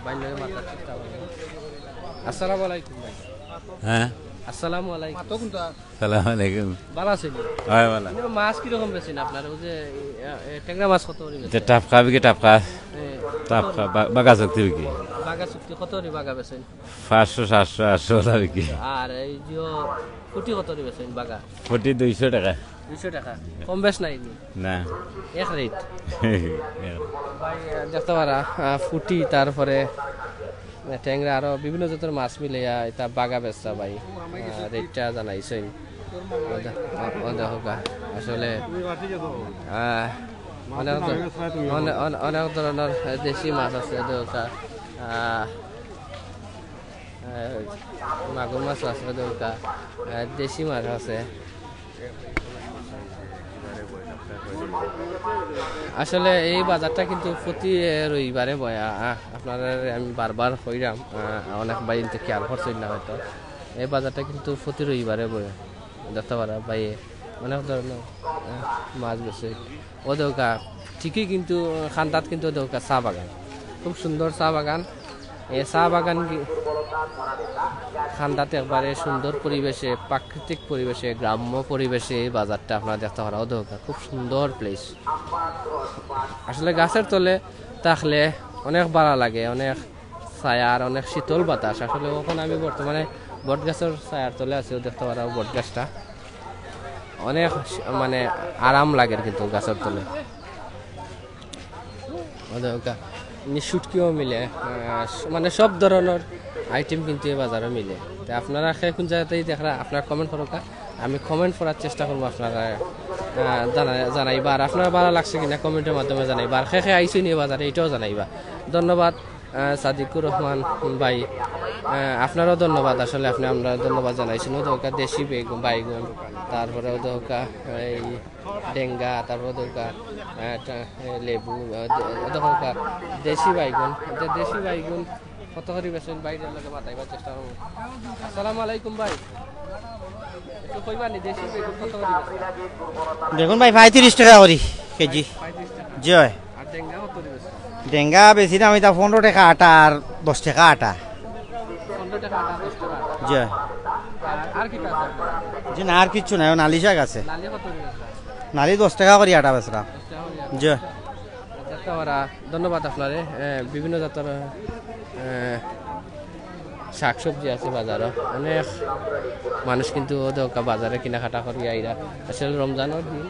ভাই লগে মাতার চেষ্টা করবো। আসসালামু আলাইকুম ভাই। হ্যাঁ। আসসালামু আলাইকুম। সালাম আলাইকুম। ভালা আছইন নি? অয়, ভালা। ইনো মাছ কিরকম বেচইন আপনারা? অউ যে, এ, এ, টেংরা মাছ কত করি বেচইন? ইটা টাপকা বিকি টাপকা। এ, কত টাপকা, করি? বা-, বাগা চুক্তি বিকি। বাগা চুক্তি কত করি বাগা বেচইন? পাঁচশো, সাতশো, আটশো অলা বিকি। আর এই যে পুটি কত করি বেচইন বাগা? পুটি দুইশো টেকা। দুইশো টেকা। কম বেশ নাই নি? না। এক rate। ভাই, আহ, দেখতে পারা, আহ, পুটি, তারপরে, আহ, টেংরা, আরো বিভিন্ন জাতর মাছ মিলাইয়া ইটা বাগা বেচরা ভাই। আহ, rate টা জানাইছইন। অউ দে-, অউ দেখউক্কা, আসলে, আহ, অনেক ধর-, অনে-, অনে-, অনেক ধরনর, আহ, দেশি মাছ আছে, অউ দেখউক্কা। আহ, আহ, মাগুর মাছ আছে, অউ দেখউক্কা। আহ, দেশি মাছ আছে। আসলে এই বাজারটা কিন্তু প্রতি, আহ, রবিবারে বয়। আ-, আ-, আপনারারে আমি বারবার কইরাম, আহ, অনেক ভাই ইনতে খেয়াল করছইন না হয়তো। এই বাজারটা কিন্তু প্রতি রবিবারে বয়। দেখতে পারা ভাই, অনেক ধরনর, আহ, মাছ বেচে। অউ দেখউক্কা, ঠিকই কিন্তু কান্দাত কিন্তু অউ দেখউক্কা চা বাগান, খুব সুন্দর চা বাগান। এ চা বাগান কি-, কান্দাত একবারে সুন্দর পরিবেশে, প্রাকৃতিক পরিবেশে, গ্রাম্য পরিবেশে এই বাজারটা আপনারা দেখতে পারা। অউ দেখউক্কা, খুব সুন্দর place। আসলে গাছর তলে থাকলে অনেক ভালা লাগে, অনেক ছায়া আর অনেক শীতল বাতাস। আসলে অখন আমি বর্তমানে বট গাছর ছায়ার তলে আছি, অউ দেখতে পারা বট গাছটা। অনেক মানে আরাম লাগের কিন্তু গাছর তলে। অউ দেখউক্কা, নি শুটকিও মিলে, আহ, মানে সব ধরনর আইটেম কিন্তু এই বাজারো মিলে। তে আপনারা কে কুন জাগাত থাকি দেখরা, আপনারা comment করউক্কা, আমি comment করার চেষ্টা করমু আপনারারে, আহ, জানা-, জানাইবা। আর আপনারার ভালা লাগছে কিনা comment-র মাধ্যমে জানাইবা। আর কে কে আইছইন নি এই বাজারে, ইটাও জানাইবা। ধন্যবাদ, আহ, সাদিকুর রহমান ভাই, আহ, আপনারেও ধন্যবাদ। আসলে আপনে আমরারে ধন্যবাদ জানাইছইন। অউ দেখউক্কা দেশি বেগুন, বাইগুন, তারপরে অউ দেখউক্কা এই ডেঙ্গা, তারপরে দেখউক্কা, আহ, টা-, এ, লেবু, আহ, দে-, অউ দেখউক্কা দেশি বাইগুন, দে-, দেশি বাইগুন কত করি বেচইন ভাইর লগে মাতাইবার চেষ্টা করমু। আসসালামু আলাইকুম ভাই, একটু কইবা নি দেশি বেগুন কত করি বেচইন? বেগুন ভাই পঁয়ত্রিশ টেকা করি কেজি। পঁয়ত্রিশ টেকা। জি অয়। আর ডেঙ্গা কত করি বেচইন? ডেঙ্গা বেশি দাম, ইটা পনরো টেকা আটা আর দশ টেকা আটা। পনরো টেকা আটা, দশ টেকা আটা। জি অয়। আর, আর কিতা আছে আপনার? জি না, আর কিচ্ছু নাই, অউ নালি শাক আছে। নালি কত করি বেচরা? নালি দশ টেকা করি আটা বেচরা। দশ টেকা করি আটা। জি। আচ্ছা, তো ওরা, ধন্যবাদ আপনারে। এ, বিভিন্ন জাতর, এ, শাক সবজি আছে বাজারো। অনেক মানুষ কিন্তু অউ দেখউক্কা বাজারে কিনাকাটা করি আইরা। আসলে রমজানর দিন,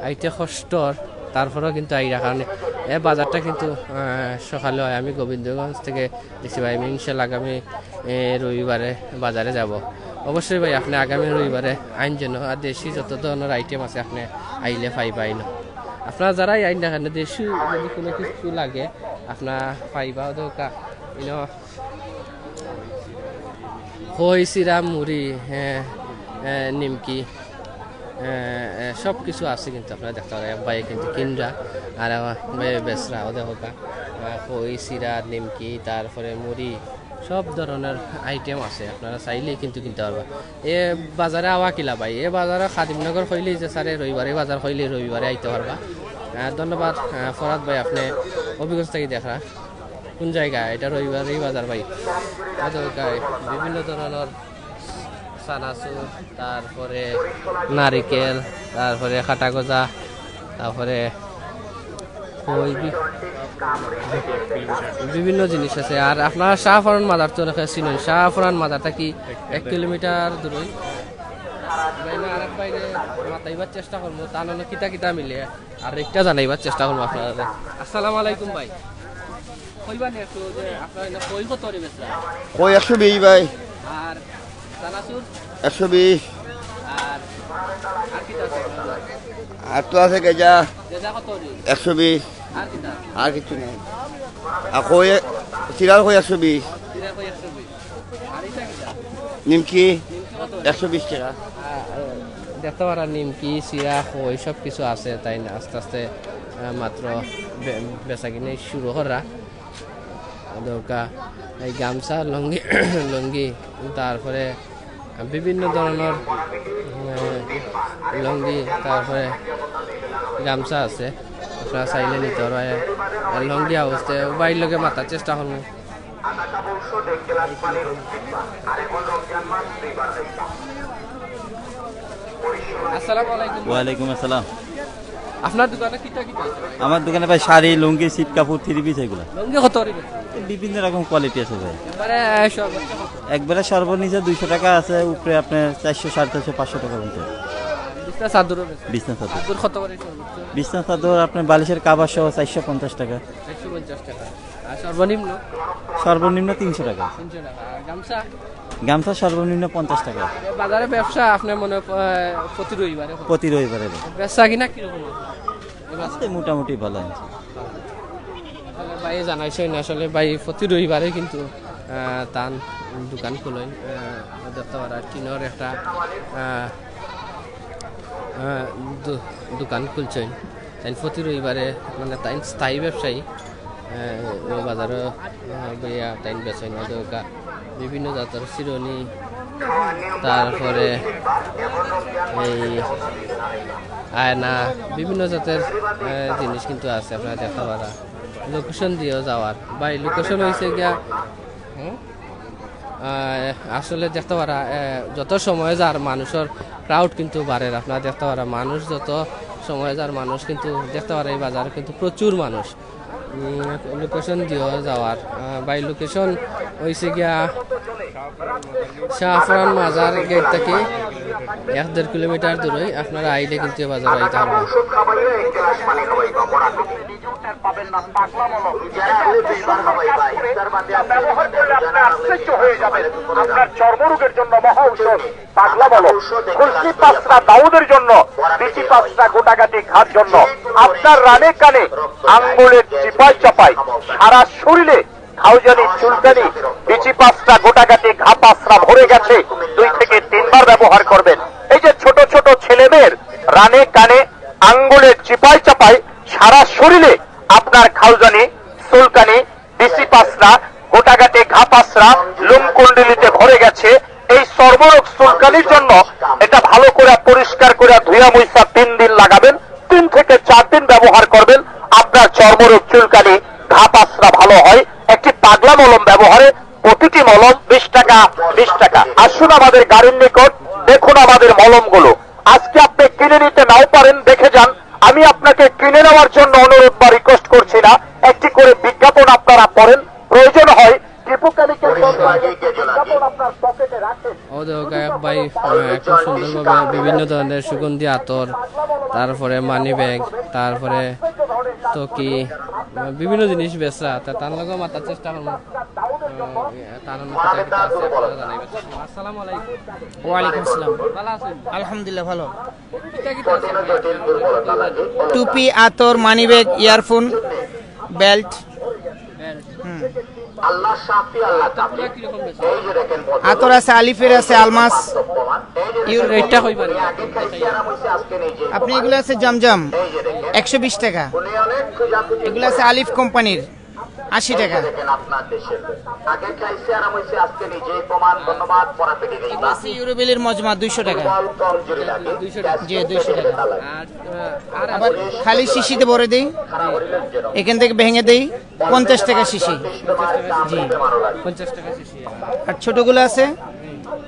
আইতে কষ্টর, তারপরেও কিন্তু আইরা, কারণ এ বাজারটা কিন্তু, আহ, সকালে অয়। আমি গোবিন্দগঞ্জ থাকি দেখছি ভাই, আমি ইনশাল্লাহ আগামী, এ, রবিবারে বাজারে যাব। অবশ্যই ভাই, আপনে আগামী রবিবারে আইন যেন, আর দেশি যত ধরনর আইটেম আছে আপনে আইলে পাইবা ইনো। আপনারা যারাই আইন না কেনে, দেশি যদি কুনু কিছু লাগে, আপনারা পাইবা। অউ দেখউক্কা ইনো খই, চিরা, মুড়ি, হ্যাঁ, এ, নিমকি, এ, এ, সব কিছু আছে কিন্তু আপনারা দেখতা পাররা। এক ভাইয়ে কিন্তু কিনরা, আর এক ভাইয়ে বেচরা। অউ দেখউক্কা, আহ, খই, চিরা, নিমকি, তারপরে মুড়ি, সব ধরনর আইটেম আছে, আপনারা চাইলেই কিন্তু কিনতা পারবা। এ বাজারে আওয়া কিলা ভাই, এ বাজারে খাদিমনগর কইলেই যে স্যারে রবিবারে বাজার কইলেই রবিবারে আইতা পারবা। আহ, ধন্যবাদ, আহ, ফরহাদ ভাই, আপনে হবিগঞ্জ থাকি দেখরা। কুন জাগা ইটা? রবিবারেই বাজার ভাই। অউ দেখউক্কা বিভিন্ন ধরনর চানাচুর, তারপরে নারিকেল, তারপরে কাটা গজা, তারপরে খই বি-, বিভিন্ন জিনিস আছে। আর আপনারা শাহপরান মাজার তো অনেকে চিনইন, শাহপরান মাজার থাকি এক কিলোমিটার দূরই। ভাই না, আরেক ভাইরে মাতাইবার চেষ্টা করমু, তান অনো কিতা কিতা মিলে। আর রেটটা জানাইবার চেষ্টা করমু আপনারারে। আসসালামু আলাইকুম ভাই, কইবা নি একটু যে আপনারা ইনো খই কত করি বেচরা? খই একশো বিশ ভাই। আর চানাচুর? একশো বিশ। আর, আর কিতা আছে? আর তো আছে গেজা। গেজা কত করি? একশো বিশ। আর কিতা? আর কিচ্ছু নাই। আর খই, চিরার খই একশো বিশ। চিরার খই একশো বিশ। আর ইটা কিতা? নিমকি নিমকি কত করি? একশো বিশ টেকা। আহ, দেখতা পাররা নিমকি, চিরা, খই সব কিছু আছে, তাইন আস্তে আস্তে, আহ, মাত্র বে-, বেচাকিনি শুরু কররা। দেখউক্কা, এই গামছা, লুঙ্গি, লুঙ্গি, তারপরে বিভিন্ন ধরনর, আহ, লুঙ্গি, তারপরে গামছা আছে, আপনারা চাইলে নিতা পাররা। আর লুঙ্গি অবস্থায় ভাইর লগে মাতার চেষ্টা করমু। আসসালামু আলাইকুম। ওয়ালাইকুম আসসালাম। আপনার দোকানে কিতা কিতা আছে? আমার দোকানে ভাই শাড়ি, লুঙ্গি, ছিট কাপড়, থ্রি পিস এগুলা। লুঙ্গি কত করি বেচরা? এই বিভিন্ন রকম কোয়ালিটি আছে ভাই। একবারে সর্বোচ্চ কত? একবারে সর্বনিচে দুইশো টাকা আছে, উপরে আপনার চারশো, সাড়ে চারশো, পাঁচশো টাকার মধ্যে। বিছনা চাদরও বেচরা? বিছনা চাদর। চাদর কত করি সর্বোচ্চ? বিছনা চাদর আপনার বালিশের কাভার সহ চারশো পঞ্চাশ টাকা। চারশো পঞ্চাশ টাকা। আর সর্বনিম্ন? সর্বনিম্ন তিনশো টাকা। তিনশো টাকা। আর গামছা? গামছা সর্বনিম্ন পঞ্চাশ টাকা। এ বাজারে ব্যবসা আপনে মনে হয়, আহ, প্রতি রবিবারে হয়? প্রতি রবিবারে হয়। বেচা কিনা কিরকম আছে? এ বাজারে? আছে, মোটামুটি ভালা আছে। আসলে ভাই জানাইছইন, আসলে ভাই প্রতি রবিবারে কিন্তু, আহ, তান দোকান খুলইন, আহ, দেখতা পাররা টিনর একটা, আহ, আহ, দো-, দোকান খুলছইন। তাইন প্রতি রবিবারে, মানে, তাইন স্থায়ী ব্যবসায়ী, আহ, অউ বাজারো, আহ, বইয়া তাইন বেচইন। অউ দেখউক্কা বিভিন্ন জাতর চিরুনি, তারপরে এই আয়না, বিভিন্ন জাতর, আহ, জিনিস কিন্তু আছে, আপনারা দেখতা পাররা। লোকেশন দিও যাওয়ার। ভাই, লোকেশন অইছে গিয়া, হুম? আহ, আসলে দেখতা পাররা, আহ, যত সময় যার মানুষর ক্রাউড কিন্তু বাড়ের। আপনারা দেখতা পাররা, মানুষ যত সময় যার মানুষ কিন্তু দেখতা পাররা এই বাজারো কিন্তু প্রচুর মানুষ। উম, লোকেশন দিও যাওয়ার। আহ, ভাই, লোকেশন অইছে গিয়া শাহপরান মাজার গেট থাকি এক দেড় কিলোমিটার দূরই, আপনারা আইলে কিন্তু এই বাজার আইতে পারবেন। ব্যবহার করলে আপনি আশ্চর্য হয়ে যাবেন। আপনার চর্মরোগের জন্য মহা ঔষধ পাগলা মলম, খুলসি পাসরা দাউদের জন্য, বিচি পাসরা গোটাগাটি ঘার জন্য, আপনার রানে কানে, আঙ্গুলের চিপায় চাপায়, সারা শরীরে খাউজানি, চুলকানি, বিচি পাসরা, গোটাগাটি ঘা পাসরা ভরে গেছে, দুই থেকে তিনবার ব্যবহার করবেন। এই যে ছোট ছোট ছেলেমেয়ের রানে কানে, আঙ্গুলের চিপায় চাপায়, সারা শরীরে আপনার খাউজানি, চুলকানি, বিচি পাসরা, গোটাগাটি ঘা পাসরা, লোমকুণ্ডলিতে ভরে গেছে, এই চর্মরোগ চুলকানির জন্য এটা ভালো করে পরিষ্কার করে ধুয়া মুইছা তিন দিন লাগাবেন। তিন থেকে চার দিন ব্যবহার করবেন, আপনার চর্মরোগ চুলকানি ঘা পাসরা ভালো হয়। একটি পাগলা মলম ব্যবহারে প্রতিটি মলম বিশ টাকা, বিশ টাকা। আসুন আমাদের গাড়ির নিকট, দেখুন আমাদের মলমগুলো। আজকে আপনি কিনে নিতে নাও পারেন, দেখে যান। আমি আপনাকে কিনে নেওয়ার জন্য অনুরোধ বা রিকোয়েস্ট করছি না, একটি করে বিজ্ঞাপন আপনারা পড়েন। প্রয়োজন হয় টিপু কেমিক্যাল কোম্পানির একটি বিজ্ঞাপন আপনার পকেটে রাখেন। ও দেখো, গায়ক ভাই, আহ, খুব সুন্দরভাবে বিভিন্ন ধরনের সুগন্ধি আতর, তারপরে মানি ব্যাগ, তারপরে তো কি, আহ, বিভিন্ন জিনিস বেচরা। তা তার লগে মাতার চেষ্টা করবো। আহ, তার অন্য কিতা কিতা আছে, আপনারা জানাইবা। আসসালামু আলাইকুম। ওয়ালাইকুম আসসালাম। ভালো আছেন? আলহামদুলিল্লাহ, ভালো। কিতা কিতা আছে? টুপি, আতর, money bag, earphone, belt. Belt. হুম। আতরগুলা কিরকম বেচা? আতর আছে, আলিফের আছে, আলমাস। ইউর- রেটটা কইবা নি? আপনি এগুলো আছে জমজম, একশো বিশ টাকা। এগুলো আছে আলিফ কোম্পানির, আশি টাকা। এগুলো আছে ইউরোবেলির মজমা, দুইশো টাকা। দুইশো টাকা। জি, দুইশো টাকা। আর, আহ, আর আবার আছে? খালি শিশিতে ভরে দেই, এখান থেকে ভেঙে দেই, পঞ্চাশ টাকা শিশি। জি। পঞ্চাশ টাকা শিশি। আর ছোটগুলো আছে,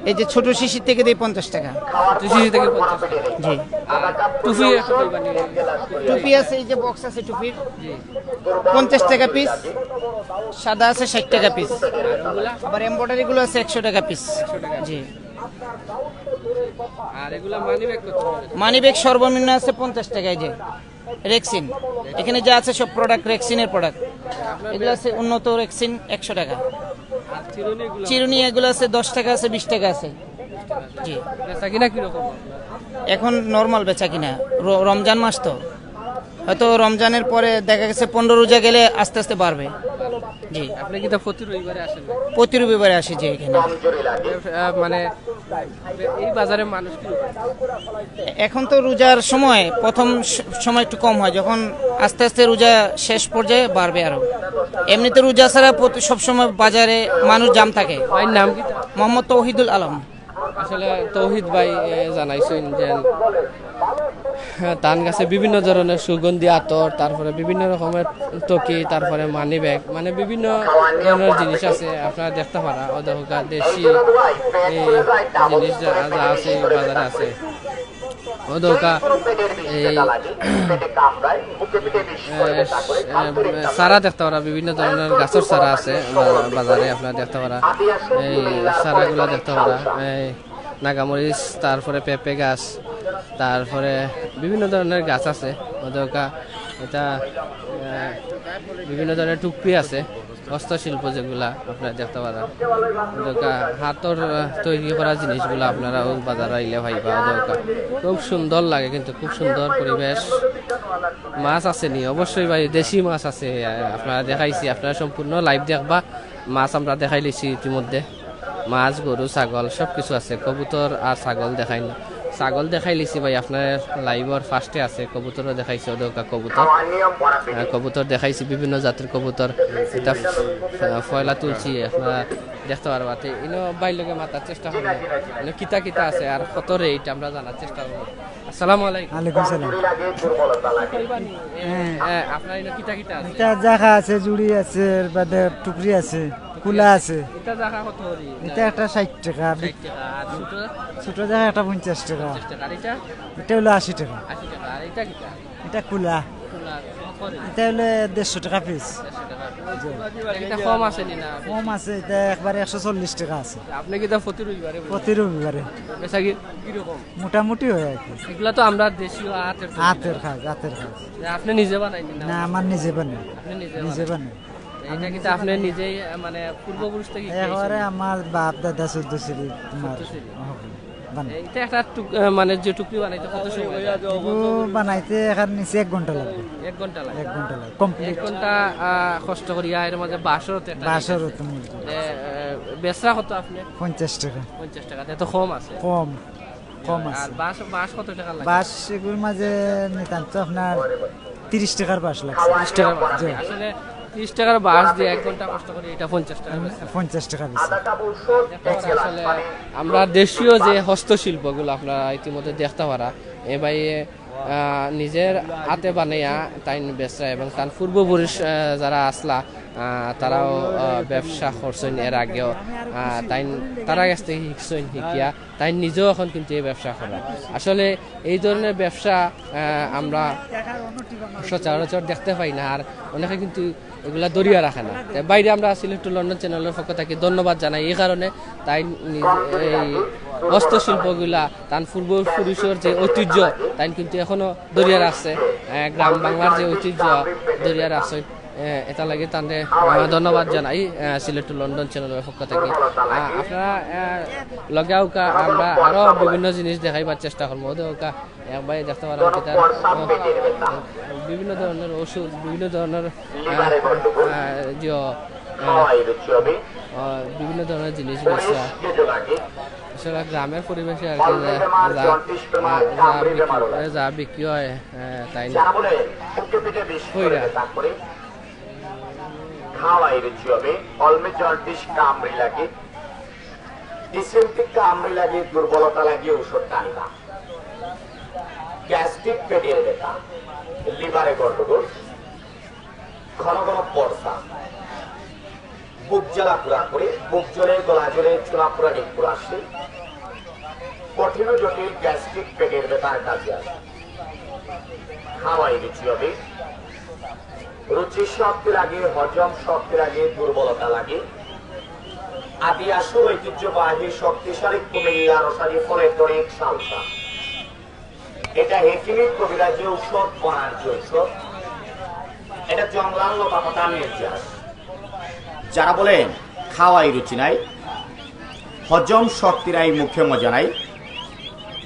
এই যে ছোট শিশির থেকে দেই পঞ্চাশ টাকা। ছোট শিশি থেকে পঞ্চাশ টাকা। জি। আর টুপি একটা কইবা নি? টুপি আছে, এই যে বক্স আছে টুপির, জি। পঞ্চাশ টাকা পিস, সাদা আছে ষাট টাকা পিস। আর ওগুলা? আবার এমব্রয়ডারিগুলো আছে একশো টাকা পিস। একশো টাকা। জি। আর এগুলা মানি ব্যাগ কত? মানি ব্যাগ সর্বনিম্ন আছে পঞ্চাশ টাকা, এই যে রেক্সিন। এখানে যা আছে সব প্রোডাক্ট রেক্সিনের প্রোডাক্ট। এগুলো আছে উন্নত রেক্সিন, একশো টাকা। আর চিরুনি এগুলো? চিরুনি এগুলো আছে দশ টাকা আছে, বিশ টাকা আছে। জি। বেচা কিনা কিরকম? এখন নরমাল বেচা কিনা, র-, রমজান মাস তো, হয়তো রমজানের পরে দেখা গেছে পনেরো রোজা গেলে আস্তে আস্তে বাড়বে। জি। আপনি কিতা প্রতি রবিবারে আসেন? প্রতি রবিবারে আসি যে এখানে। ব্যবসা, আহ, মানে, এই বাজারে মানুষ কি? এখন তো রোজার সময়, প্রথম স-, সময় একটু কম হয়, যখন আস্তে আস্তে রোজা শেষ পর্যায়ে বাড়বে আরো। এমনিতে রোজা ছাড়া প্রতি, সবসময় বাজারে মানুষ জাম থাকে। ভাইর নাম কিতা? মোহাম্মদ তৌহিদুল আলম। আসলে তৌহিদ ভাই, এ, জানাইছেন যে, হ্যাঁ, তান কাছে বিভিন্ন ধরনের সুগন্ধি আতর, তারপরে বিভিন্ন রকমের টকি, তারপরে মানি ব্যাগ, মানে বিভিন্ন ধরনের জিনিস আছে। আপনারা দেখতা পারা, ও দেখো গা, দেশি এই জিনিস যা, যা আছে, এই বাজারে আছে। ও দেখো গা, এই, এ, এ, চারা দেখতা পারা, বিভিন্ন ধরনের গাছর চারা আছে বা-, বাজারে আপনারা দেখতা পারা। এই চারাগুলা দেখতা পারা, এই নাগামরিচ, তারপরে পেঁপে গাছ, তারপরে বিভিন্ন ধরনের গাছ আছে। ও দেখো গা, এটা, এ, বিভিন্ন ধরনের টুপি আছে। হস্তশিল্প যেগুলা আপনারা দেখতা পারা, যেটা হাতর, আহ, তৈরি করা জিনিসগুলা আপনারা ও বাজারে আইলে পাইবা। যেটা খুব সুন্দর লাগে, কিন্তু খুব সুন্দর পরিবেশ। মাছ আছে নি? অবশ্যই ভাই, দেশি মাছ আছে। আহ, আপনারা দেখাইছি, আপনারা সম্পূর্ণ লাইভ দেখবা। মাছ আমরা দেখাই লিছি ইতিমধ্যে। মাছ, গরু, ছাগল সব কিছু আছে। কবুতর আর ছাগল দেখাই না। ছাগল দেখাই লিছি ভাই, আপনার লাইভর ফার্স্টে আছে, কবুতরও দেখাইছে, ওদের কা-, কবুতর। আহ, কবুতর দেখাইছি, বিভিন্ন জাতের কবুতর। এটা, আহ, পয়লা তুলছি, আপনারা দেখতা পারবা। তে ইনো ভাইর লগে মাতার চেষ্টা করবো। ইনো কিতা কিতা আছে আর কত রেট আমরা জানার চেষ্টা করবো। আসসালামু আলাইকুম। ওয়ালাইকুম সালাম। হ্যাঁ। হ্যাঁ, আপনার ইনো কিতা কিতা আছে? এটা জাখা আছে, জুড়ি আছে, এর বাদে টুকরি আছে, কুলা আছে। এটা জাখা কত করি? এটা একটা ষাট টাকা। ষাট টাকা। আর ছোট? ছোট জাখা একটা পঞ্চাশ টাকা। পঞ্চাশ টাকা। আর এটা? এটা হলো আশি টাকা। আশি টাকা। আর এটা কিতা? এটা কুলা। ইটা অইলে দেড়শো টেকা পিস। এটা কিতা কম আছে নি না? কম আছে, ইটা একবারে একশো চল্লিশ টেকা আছে। আপনে কিতা প্রতি রবিবারে? প্রতি রবিবারে। বেচা কি-, কিরকম? মোটামুটি অয় আর কি। এগুলা তো আমরা দেশীয় আতের তৈরি। আতের কাজ, আতের কাজ। আপনে নিজে বানাইন নি না? না, আমার নিজে বানাই। আপনে নিজে নিজে বানাইন? বানাই। এটা কিতা আপনে নিজেই, আহ, মানে পূর্বপুরুষ থাকি কি একবারে আইছে? আমার বাপ দাদা চৌদ্দ সিঁড়ি তোমার চৌদ্দ সিঁড়ি। বানাই। এটা একটা টুক-, আহ, মানে যে টুকরি বানাইতে কত সময় যায়? এগু বানাইতে এখান নিচে এক ঘন্টা লাগবো। এক ঘন্টা লাগে? এক ঘন্টা লাগে, complete। এক ঘন্টা, আহ, কষ্ট করিয়া এর মাঝে বাঁশর তো একটা বাঁশর জিনিস আছে। তো মজবুত। এ, আহ, বেচরা কত আপনে? পঞ্চাশ টেকা। পঞ্চাশ টেকা, তে তো কম আছে। কম, কম আর আছে। বাঁশ, বাঁশ কত টেকা লাগে? বাঁশ এগুর মাঝে নিতাম তো আপনার তিরিশ টেকার বাঁশ লাগছে। তিরিশ টেকার বাঁশ। জি। আসলে তিরিশ টেকার বাঁশ দিয়া এক ঘন্টা কষ্ট করি, এটা পঞ্চাশ টেকা বেচে। পঞ্চাশ টেকা বেচে। দেখতে পারা আসলে আমরা দেশীয় যে হস্তশিল্পগুলা আপনারা ইতিমধ্যে দেখতে পারা, এ ভাইয়ে, আহ, নিজের হাতে বানাইয়া তাইন বেচরা এবং তান পূর্বপুরুষ, আহ, যারা আসলা, আহ, তারাও, আহ, ব্যবসা করছইন এর আগেও। আহ, তাইন, তারার গেছ থাকি শিখছইন, শিখিয়া তাইন নিজেও এখন কিন্তু এই ব্যবসা করা। আসলে এই ধরনের ব্যবসা, আহ, আমরা সচরাচর দেখতে পাই না, আর অনেকে কিন্তু এগুলা ধরিয়া রাখে না। তে ভাইরে আমরা Sylhet to London channel-র পক্ষ থাকি ধন্যবাদ জানাই এই কারণে, তাইন নিজ-, এই হস্তশিল্পগুলা, তান পূর্বপুরুষর যে ঐতিহ্য, তাইন কিন্তু এখনো ধরিয়া রাখছে। আহ, গ্রাম বাংলার যে ঐতিহ্য ধরিয়া রাখছে, আহ, এটার লাগি তানরে, আহ, ধন্যবাদ জানাই, আহ, Sylhet to London channel-র পক্ষ থাকি। আহ, আপনারা, আহ, লগে আউক্কা, আমরা আরো বিভিন্ন জিনিস দেখাইবার চেষ্টা করমু। অউ দেখউক্কা, এক ভাই দেখতে পারা কিতা, আহ, বিভিন্ন ধরনের ওষুধ, বিভিন্ন ধরনের, আহ, আহ, যে, আহ, আহ, বিভিন্ন ধরনের জিনিস বেচরা। আসলে গ্রামের পরিবেশে আর কি, যা, যা, যা বিক্রি, যা বিক্রি হয়, আহ, তাই না। কইরা। খাওয়াই রুচি হবে। অলমি জন্ডিস, কামড়ি লাগি, ডিসেন্ট্রি, কামড়ি লাগি, দুর্বলতা লাগি ঔষধ টানিবা। গ্যাস্ট্রিক, পেটের ব্যথা, লিভারে গন্ডগোল, ঘন ঘন পরতা, বুক জ্বালা পুড়া করে, বুক জ্বলে, গলা জ্বলে, চুলা পুড়া, নিক পুড়া আসে, কঠিন ও জটিল গ্যাস্ট্রিক, পেটের ব্যথার কাজে আসে। খাওয়াই রুচি হবে। রুচি শক্তি লাগে, হজম শক্তি লাগে, দুর্বলতা লাগে। আদি আসল ঐতিহ্যবাহী শক্তিশালী কুমিল্লা রসাদি ফলের তরি শালসা। এটা হেকিমি কবিরাজি ঔষধ, বনাঞ্চল ঔষধ। এটা জংলার লতা পাতা নির্যাস। যারা বলেন খাওয়াই রুচি নাই, হজম শক্তি নাই, মুখে মজা নাই,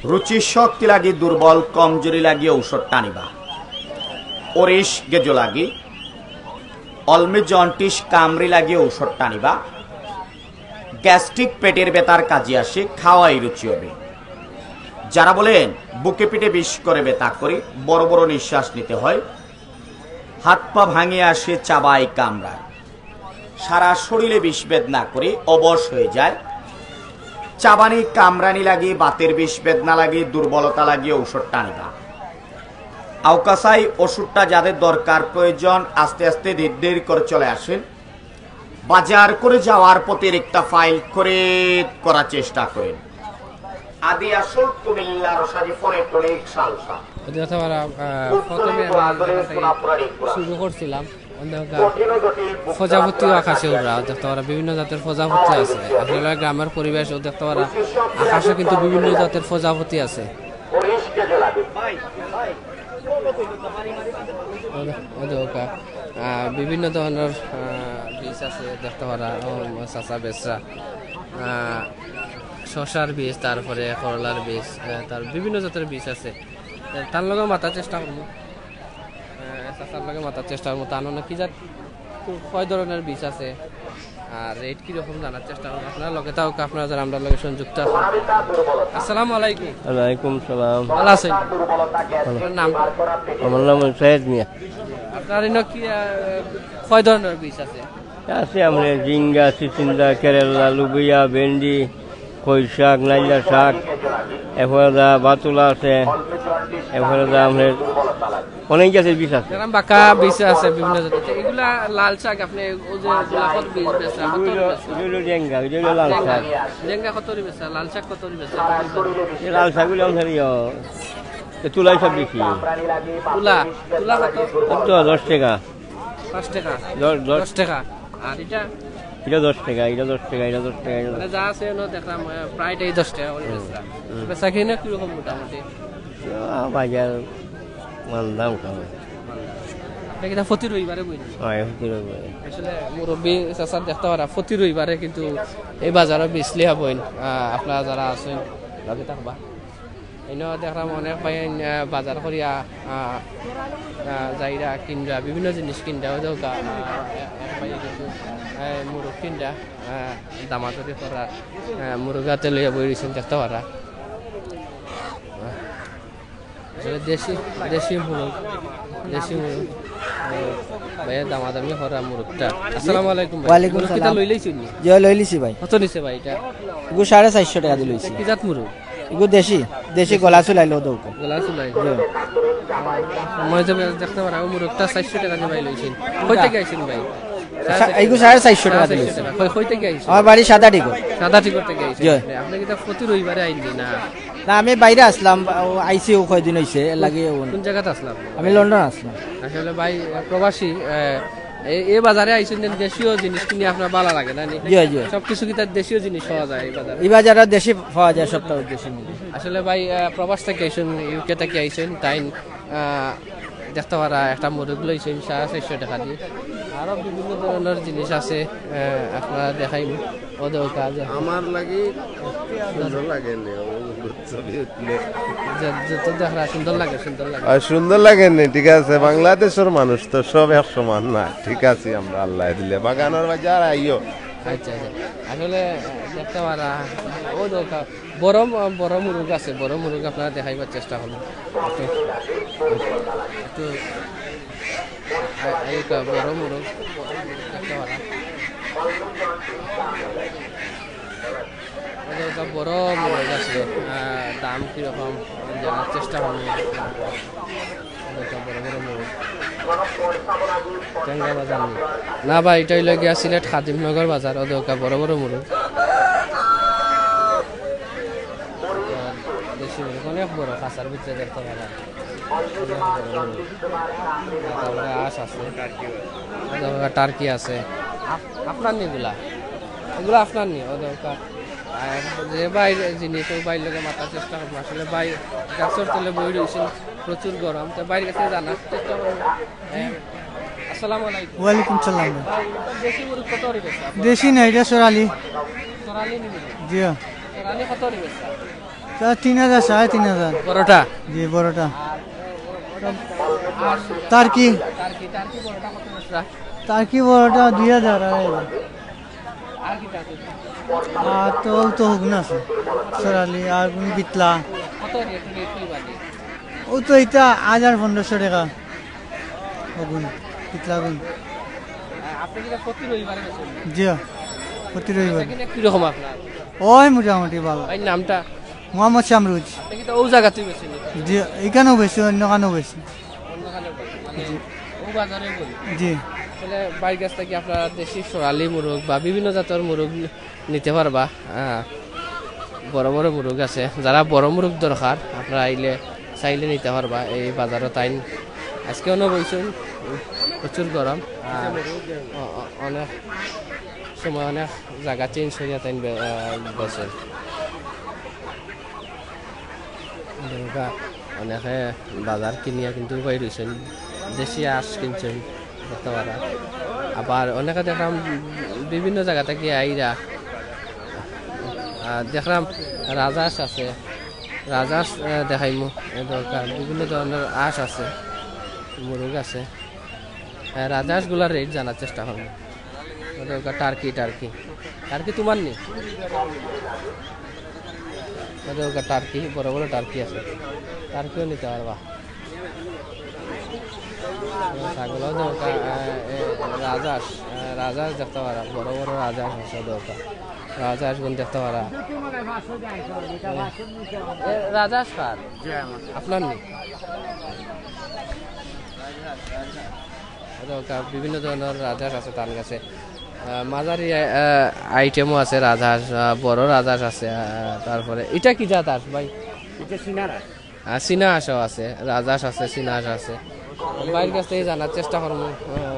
রুচি শক্তি লাগি দুর্বল, কমজোরি লাগি ঔষধ টানিবা। ওরিশ গেজো লাগি, অলমি জন্টিস কামড়ি লাগি ঔষধ টানিবা। গ্যাস্ট্রিক, পেটের ব্যথার কাজে আসে, খাওয়াই রুচি হবে। যারা বলেন বুকে পিঠে বিষ করে ব্যথা করে, বড় বড় নিঃশ্বাস নিতে হয়, হাত পা ভাঙে আসে, চাবায় কামড়ায়, সারা শরীরে বিষ বেদনা করে, অবশ হয়ে যায়, চাবানি কামড়ানি লাগে, বাতের বিষ বেদনা লাগে, দুর্বলতা লাগে, ঔষধ টানিবা। আউক্কা চাই ওষুধটা যাদের দরকার প্রয়োজন, আস্তে আস্তে ধীর ধীর করে চলে আসেন। বাজার করে যাওয়ার পথে একটা ফাইল করে করার চেষ্টা করেন। আদি আসল কুমিল্লা রসাদি ফলের তরি শালসা। ওদের তো আমরা, আহ, প্রথমে আমরা শুরু করছিলাম, ওদের প্রজাপতিও আকাশে উড়রা, দেখতে পারা বিভিন্ন জাতের প্রজাপতি আছে। আপনারা গ্রামের পরিবেশ ও দেখতে পারা আকাশে কিন্তু বিভিন্ন জাতের প্রজাপতি আছে। ওদের, ওদের ওকা, আহ, বিভিন্ন ধরনের, আহ, বীজ আছে দেখতে পারা, ও চাচা বেচরা, আহ, শশার বীজ, তারপরে করলার বীজ, আহ, তার বিভিন্ন জাতের বীজ আছে। আহ, তার লগে মাতার চেষ্টা করমু। আহ, চাচার লগে মাতার চেষ্টা করমু। তার মানে কি জাত, কয় ধরনের বীজ আছে, আর রেট কি রকম জানার চেষ্টা করমু। আপনারা লগে থাকুক, আপনারা যারা আমরার লগে সংযুক্ত আছেন। আসসালামু আলাইকুম। ওয়ালাইকুম সালাম। ভালা আছইন? ভালা। আপনার নাম? আমার নাম সৈয়দ মিয়া। আপনার ইনো কি, আহ, কয় ধরনের বীজ আছে? আছে আমরার ঝিঙ্গা, চিচিন্দা, কেরেলা, লুবিয়া, ভেন্ডি, কই শাক, নাইলা শাক, এরপরে দা বাতুলা আছে, এরপরে দা আমরার অনেক জাতের বীজ আছে। এরকম বাক্কা বীজ আছে বিভিন্ন জাতের। তো এগুলা লাল শাক, আপনি ওই যে গোলাপত বীজ বেচা, কত করে বেচা? ওই যে লেঙ্গা, ওই যে লাল শাক। লেঙ্গা কত করে বেচা? লাল শাক কত করে বেচা? এই লাল শাকগুলো আমরার ইয়ে, এ তুলা হিসাব বেশি। তুলা, তুলা কত? এ তো দশ টাকা। পাঁচ টাকা? দশ, দশ। দশ টাকা। আর ইটা? ইটা দশ টাকা, ইটা দশ টাকা, ইটা দশ টাকা, ইটা দশ মানে যা আছে, ওনো দেখলাম, আহ, প্রায়টাই দশ টাকা করে হুম, বেচরা। হুম। বেচা কিনা কিরকম মোটামুটি? আহ, বাজার মান্দা মোটামুটি। আপনি কিতা প্রতি রবিবারে বইন? হয়, প্রতি রবিবারে। আসলে মুরব্বি চাচার দেখতে পারা প্রতি রবিবারে কিন্তু এই বাজারো বিচলিয়া বইন। আহ, আপনারা যারা আছেন, লগে থাকবা। ইনো দেখলাম অনেক ভাই, আহ, বাজার করিয়া, আহ, আহ, যাইরা কিনরা, বিভিন্ন জিনিস কিনরা, ওই দেখো, আহ, এক ভাই কিন্তু, আহ, মুরগ কিনরা, আহ, দামাদরি করা, আহ, মুরগ হাতে লইয়া বই রইছেন দেখতে পারা। আসলে দেশি, দেশি মুরগ, দেশি মুরগ। আহ, ভাইয়া দামাদামি করা মুরগটা। আসসালামু আলাইকুম ভাই। ওয়ালাইকুম মুরগ কিতা সালাম। লইলাইছইন নি? জি, লইলিছি ভাই। কত নিছে ভাই এটা? এগু সাড়ে চারশো টাকা দি লইছি। কি জাত মুরগ? এগু দেশি, দেশি গলা চুলাইলো দৌকা। গলা চুলাই? জি। সময় যাবে দেখতে পারা, ও মুরগটা চারশো টাকা দি ভাই লইছেন। কই থেকে আইছেন ভাই? সা-, এগু সাড়ে চারশো টাকা দি লইছি। কই, কই থেকে আইছেন? আমার বাড়ি সাদা টিকো। সাদা টিকো থেকে আইছেন? জি। আপনি কিতা প্রতি রবিবারে আইন নি না? না, আমি বাইরে আসলাম, ও আইছি, ও কয়দিন হইছে, এর লাগি ও কোন জায়গাতে আসলাম? আমি লন্ডন আসলাম। আসলে ভাই, আহ, প্রবাসী, আহ, এই, এই বাজারে আইছেন, দেশীয় জিনিস কিনে আপনার ভালো লাগে না নি? জি, জি। সবকিছু কিতা দেশীয় জিনিস পাওয়া যায় এই বাজারে? এই বাজারে দেশি পাওয়া যায়, সবটা দেশি মিলে। আসলে ভাই, আহ, প্রবাস থেকে আইছেন, ইউকে থেকে আইছেন, তাই, আহ, দেখতে পারা একটা মুরগ লইছেন সাড়ে চারশো টাকা দিয়ে। আরো বিভিন্ন ধরনের জিনিস আছে, আহ, আপনারা দেখাইব। ও দৌকা যে আমার লাগি সুন্দর লাগে নি, ও ছবি উঠলে। যে, যে তো দেখরা সুন্দর লাগে, সুন্দর লাগে। আর সুন্দর লাগে নি, ঠিক আছে, বাংলাদেশের মানুষ তো সব এক সমান না, ঠিক আছে, আমরা আল্লাহ দিলে বাগানোর বাজার আইও। আচ্ছা, আচ্ছা, আসলে দেখতে পারা, ও দৌকা বড়, বড় মুরগ আছে, বড় মুরগ আপনারা দেখাইবার চেষ্টা করুন। একটু, একটু, আ-, আ-, এই তো বড় মুরগ দেখতে পারা। এটা একটা বড় মুরগ আছে, আহ, দাম কিরকম জানার চেষ্টা করবো। এটা একটা বড় বড় মুরগ। টেঙ্গা বাজার নি? না ভাই, এটা হইলো গিয়া সিলেট খাদিমনগর বাজার। ও দৌকা বড় বড় মুরগ। আহ, দেশি মুরগ, অনেক বড়, খাঁচার ভিতরে দেখতে পারা। তারপরে আঁশ আছে, তারপরে টার্কি আছে। আপ-, আপনার নি এগুলা? এগুলা আপনার নি? ও দরকার। আর যে ভাই জিনিস, ও ভাইর লগে মাতার চেষ্টা করবো। আসলে ভাই গাছর তলে বই রইছেন, প্রচুর গরম, তো ভাইর কাছে জানার চেষ্টা করবো। এ, আসসালামু আলাইকুম। ওয়ালাইকুম সালাম। দেশি মুরগ কত করে বেচা? দেশি না, এটা সোরালি। সোরালি নি? জি। সোরালি কত করে বেচা? তা তিন হাজার, সাড়ে তিন হাজার। বড়টা? জি, বড়টা। আর টার্কি? টার্কি, টার্কি বড়টা কত বেচা? টার্কি বড়টা দুই হাজার, আড়াই হাজার। আর কি টার্কি? আর তো, ও তো হগুন আছে। সোরালি, আর কোন বিটলা। কত রেট, রেট কি বাকি? ও তো এটা হাজার পনেরোশো টাকা। হগুন, বিটলা হগুন। আপনি কিতা প্রতি রবিবারে বেচেন? জি, প্রতি রবিবার। কিরকম আপনার? ওই মোটামুটি ভালো। ভাই, নামটা? মোহাম্মদ শামরুজ। আপনি কিতা ও জায়গাতেই বেচেন? জি, এখানেও বেশি, অন্য কানেও বেশি। অন্য কানেও বেশি, মানে জি। ও বাজারে বই? জি। আসলে ভাইর কাছ থেকে আপনারা দেশি সোনালী মুরগ বা বিভিন্ন জাতের মুরগ নিতে পারবা। হ্যাঁ, বড় বড় মুরগ আছে, যারা বড় মুরগ দরকার আপনারা আইলে চাইলে নিতে পারবা। এই বাজারো তাইন আজকে অনেক বইছেন, প্রচুর গরম। আর অ-, অ-, অনেক সময় অনেক জায়গা চেঞ্জ হইয়া তাইন বে-, আহ, বসে। অনেকে বাজার কিনিয়া কিন্তু উবাই রইছেন, দেশি আঁশ কিনছেন, দেখতে পারা। আবার অনেকে দেখলাম বিভিন্ন জায়গা থেকে আইরা। আহ, দেখলাম রাজহাঁস আছে, রাজহাঁস, আহ, দেখাইমু। এ দরকার বিভিন্ন ধরনের আঁশ আছে, মুরগ আছে। আহ, রাজহাঁসগুলার রেট জানার চেষ্টা করবো। ওটা ওটা টার্কি, টার্কি। টার্কি তোমার নি? ওটা ওটা টার্কি, বড় বড় টার্কি আছে। টার্কিও নিতে পারবা। ছাগল ওটা ওটা, আহ, এ, রাজহাঁস, আহ, রাজহাঁস দেখতে পারা, বড় বড় রাজহাঁস আছে ওটা ওটা। রাজহাঁস গুণ দেখতে পারা। এ, রাজহাঁস কার? আপনার নি? ওটা ওটা বিভিন্ন ধরনের রাজহাঁস আছে তার কাছে। আহ, মাঝারি, আহ, আইটেমও আছে রাজহাঁস, আহ, বড় রাজহাঁস আছে, আহ, তারপরে এটা কি জাত হাঁস ভাই? এটা সিনার হাঁস। আর চীনা হাঁসও আছে, রাজহাঁস আছে, চীনা হাঁস আছে। ভাইর কাছ থেকে জানার চেষ্টা করবো। হ্যাঁ।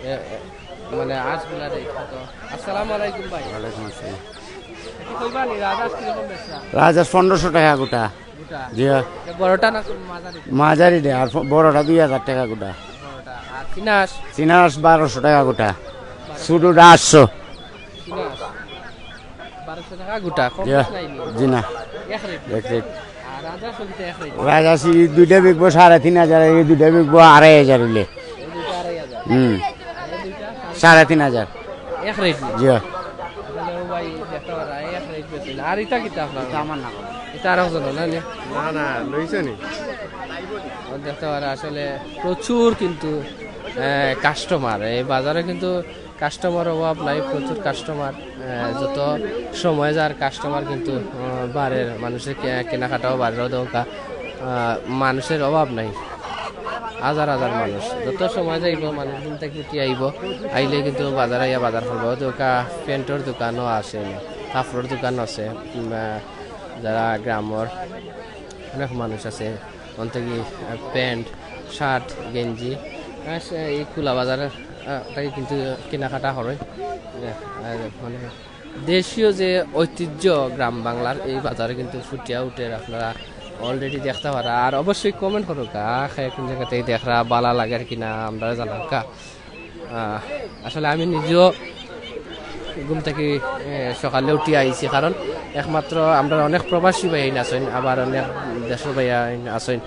এ, এ, মানে, হাঁসগুলা রেট কত? আসসালামু আলাইকুম ভাই। ওয়ালাইকুম আসসালাম। একটু কইবা নি, রাজহাঁস কিরকম বেচরা? রাজহাঁস পনেরোশো টাকা গোটা। গোটা? জি হ্যাঁ। এ, বড়টা না মাঝারি? মাঝারি দে, আর ফ-, বড়টা দুই হাজার টাকা গোটা। বড়টা। আর চীনা হাঁস? চীনা হাঁস বারোশো টাকা গোটা। বারোশো। ছোটটা আটশো। চীনা হাঁস? বারোশো টাকা গোটা, কম জি, বেশ নাই নি? জি না। এক রেট? এক রেট। আর রাজহাঁস তো এক রেট? রাজহাঁস এই দুইটা বিকবো সাড়ে তিন হাজার, এই দুইটা বিকবো আড়াই হাজার অইলে। এই দুইটা আড়াই হাজার? হুম। আর এই দুইটা সাড়ে তিন হাজার। এক রেট নি? জি। তাহলে ও ভাই দেখতে পারা, এক রেট বেশি না। আর ইটা কিতা আপনার? ইটা আমার না। ইটা আরো জন না নি? না, না, লইছে নি? ও দেখতে পারা আসলে প্রচুর কিন্তু, আহ, কাস্টমার। এই বাজারে কিন্তু কাস্টমার অভাব নাই, প্রচুর কাস্টমার। আহ, যত সময় যার কাস্টমার কিন্তু, আহ, বাড়ের, মানুষের কে-, কেনাকাটাও বাড়ের। ওদে ওকা, আহ, মানুষের অভাব নাই, হাজার হাজার মানুষ। যত সময় যাইব, মানুষ ঘুম থাকি উঠি আইব, আইলে কিন্তু বাজার আইয়া বাজার করবো। ওদে ওকা প্যান্টর দোকানও আছে, কাপড়র দোকান আছে। উম, আহ, যারা গ্রামর অনেক মানুষ আছে, অন থাকি, আহ, প্যান্ট, শার্ট, গেঞ্জি, আহ, সে-, এই খোলা বাজার, আহ, থাকি কিন্তু কেনাকাটা করে। আহ, আহ, মানে দেশীয় যে ঐতিহ্য গ্রাম বাংলার, এই বাজারে কিন্তু ফুটিয়া উঠের। আপনারা already দেখতে পারা। আর অবশ্যই comment করো কা, কে কোন জায়গা থাকি দেখরা, বালা লাগের কিনা, আমরারে জানাও কা। আহ, আসলে আমি নিজেও ঘুম থাকি, এ, সকালে উঠি আইছি, কারণ একমাত্র আমরার অনেক প্রবাসী ভাইয়াইন আছইন, আবার অনেক দেশর ভাইয়াইন আছইন,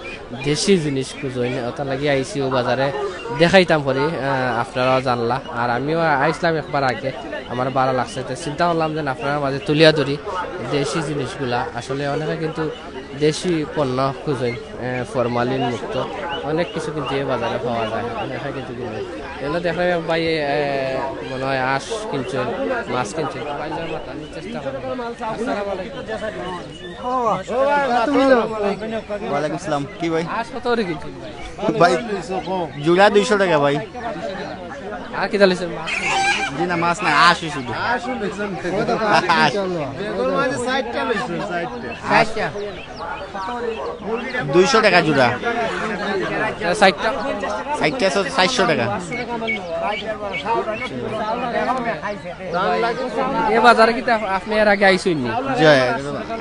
দেশি জিনিস খুঁজইন, ওটার লাগি আইছি ও বাজারে দেখাইতাম করি। আহ, আপনারাও জানলা, আর আমিও আইছলাম একবার আগে, আমার বালা লাগছে, তো চিন্তা করলাম যে আপনারার মাঝে তুলিয়া ধরি দেশি জিনিসগুলা। আসলে অনেকে কিন্তু দেশি পণ্য খুঁজইন, এ, ফরমালিন মুক্ত অনেক কিছু কিন্তু এই বাজারে পাওয়া যায়, অনেকে কিন্তু কিনে। এগুলো দেখা যায় ভাই, এ, মনে হয় হাঁস কিনছেন, মাছ কিনছেন, ভাইজান মাতানির চেষ্টা করবেন। আসসালামু আলাইকুম। ওয়ালাইকুম আসসালাম। কি ভাই? হাঁস কত করে কিনছেন ভাই? ভাই, জোড়া দুইশো টাকা ভাই। আর কিতা লইছেন মাছ? জি না, মাছ না, হাঁসই শুধু। হাঁস। দুইশো টাকা জোড়া। চাইরটা? চাইরটা চাইরশো টাকা। এ বাজারে কিতা আপনি এর আগে আইছইন নি? জি,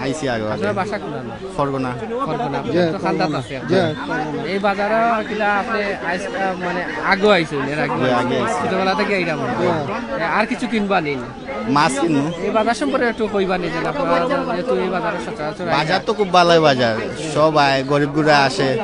আইছি আগে। আপনার বাসা কোন? ফরগনা। ফরগনা, আপনি তো খান্দাত আছে। জি। এই বাজারে কিতা আপনি আইস-, আহ, মানে আগেও আইছইন এর আগে? জি, আগে আইছি। ছোটবেলা থাকি আইরা মনে হয়। এ, আর কিছু কিনবা নি? মাছ কিনবো। এই বাজার সম্পর্কে একটু কইবা নি, যে আপনারা যেহেতু এই বাজারে সচরাচর আইরা। বাজার তো খুব ভালোই বাজার, সব আয়, গরিব গুড়া আসে,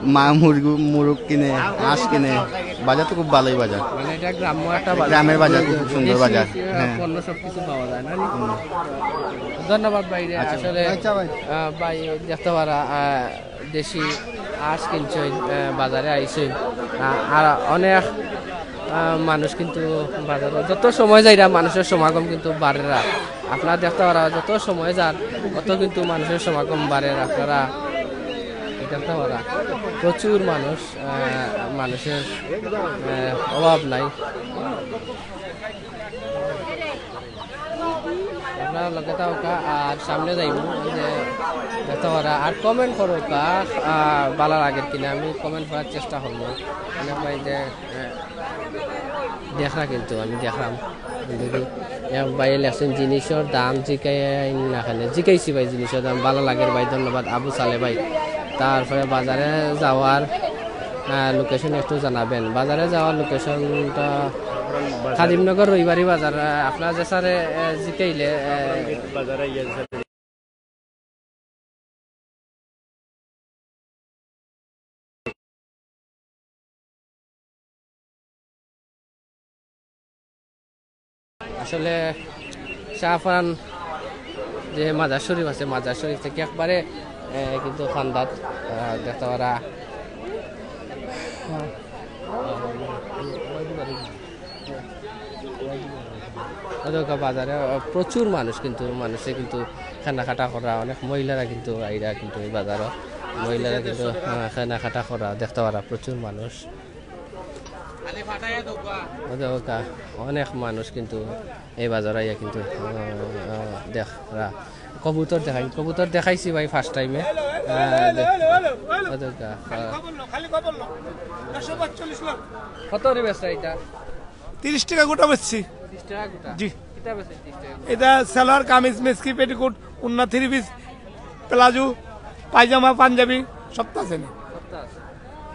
মা মুরগি, মুরগ কিনে, হাঁস কিনে, বাজার তো খুব ভালোই বাজার। মানে এটা গ্রাম্য একটা বাজার। গ্রামের বাজার, খুব সুন্দর বাজার। দেশি, আহ, হ্যাঁ। পণ্য সবকিছু পাওয়া যায়, না নি? হুম। ধন্যবাদ ভাইরে। আচ্ছা। আসলে, আচ্ছা ভাই। আহ, ভাই দেখতে পারা, আহ, দেশি হাঁস কিনছইন, আহ, বাজারে আইছইন। আহ, আর অনেক, আহ, মানুষ কিন্তু বাজারে যত সময় যাইরা মানুষের সমাগম কিন্তু বাড়েরা। আপনারা দেখতে পারা যত সময় যার, অত কিন্তু মানুষের সমাগম বাড়ের। আপনারা দেখতে পারা প্রচুর মানুষ, আহ, মানুষের, আহ, অভাব নাই। আপনারা লগে থাকউক্কা আর সামনে যাইমু, ওই যে দেখতে পারা। আর comment করউক্কা, আহ, ভালা লাগের কিনা, আমি comment করার চেষ্টা করমু। অনেক ভাই যে, আহ, দেখরা কিন্তু আমি দেখরাম। দেখি, এক ভাই লেখছেন, "জিনিসর দাম জিকাই না কেনে?" জিকাইছি ভাই, জিনিসর দাম। ভালা লাগের ভাই, ধন্যবাদ আবু সালে ভাই। তারপরে বাজারে যাওয়ার, আহ, location একটু জানাবেন। বাজারে যাওয়ার locationটা খাদিমনগর রবিবারি বাজার। আহ, আপনারা যে স্যারে, আহ, জিকাইলে, আহ, আসলে শাহপরান যে মাজার শরীফ আছে, মাজার শরীফ থাকি একবারে, এ, কিন্তু খান্দাত, আহ, দেখতে পারা। ওই দেখো বাজারে, আহ, প্রচুর মানুষ, কিন্তু মানুষে কিন্তু কেনাকাটা করা, অনেক মহিলারা কিন্তু আইরা কিন্তু এই বাজারো, মহিলারা কিন্তু, আহ, কেনাকাটা করা দেখতে পারা প্রচুর মানুষ। ওই দেখো কা-, অনেক মানুষ কিন্তু এই বাজারো আইয়া কিন্তু, আহ, আহ, দেখরা। কবুতর দেখাই, কবুতর দেখাইছি ভাই first time-এ। হ্যাঁ, দে-, হ্যালো, হ্যালো, হ্যালো। কত কা-, খালি খবর লো, খালি খবর লো। একশো পাঁচচল্লিশ লো। কত রে বেচরা এটা? তিরিশ টাকা গোটা বেচছি। তিরিশ টাকা গোটা? জি। কিতা বেচে তিরিশ টাকা গোটা? এটা সালোয়ার, কামিজ, মেক্সি, পেটিকোট, ওন্না, থ্রি পিস, প্লাজো, পায়জামা, পাঞ্জাবি, সবতা আছে নি। সবতা আছে।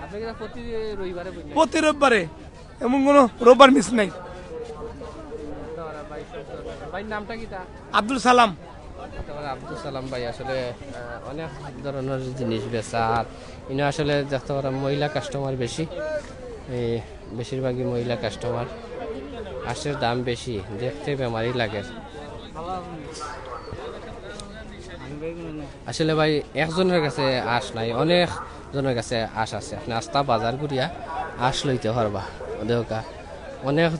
আপনি কিতা প্রতি রবিবারে বইন? প্রতি রবিবারে, এমন কোনো রবিবার মিস নাই। ভাইর নামটা কিতা? আব্দুল সালাম। তারপরে আব্দুল সালাম ভাই আসলে, আহ, অনেক ধরনের জিনিস বেচা, আর ইনো আসলে দেখতে পারা মহিলা কাস্টমার বেশি, এই বেশিরভাগই মহিলা কাস্টমার। হাঁসের দাম বেশি, দেখতে বেমারি লাগে। আসলে ভাই একজনের কাছে হাঁস নাই, অনেক জনের কাছে হাঁস আছে। আপনি আস্তা বাজার ঘুরিয়া হাঁস লইতে পারবা। দেখো কা, অনেক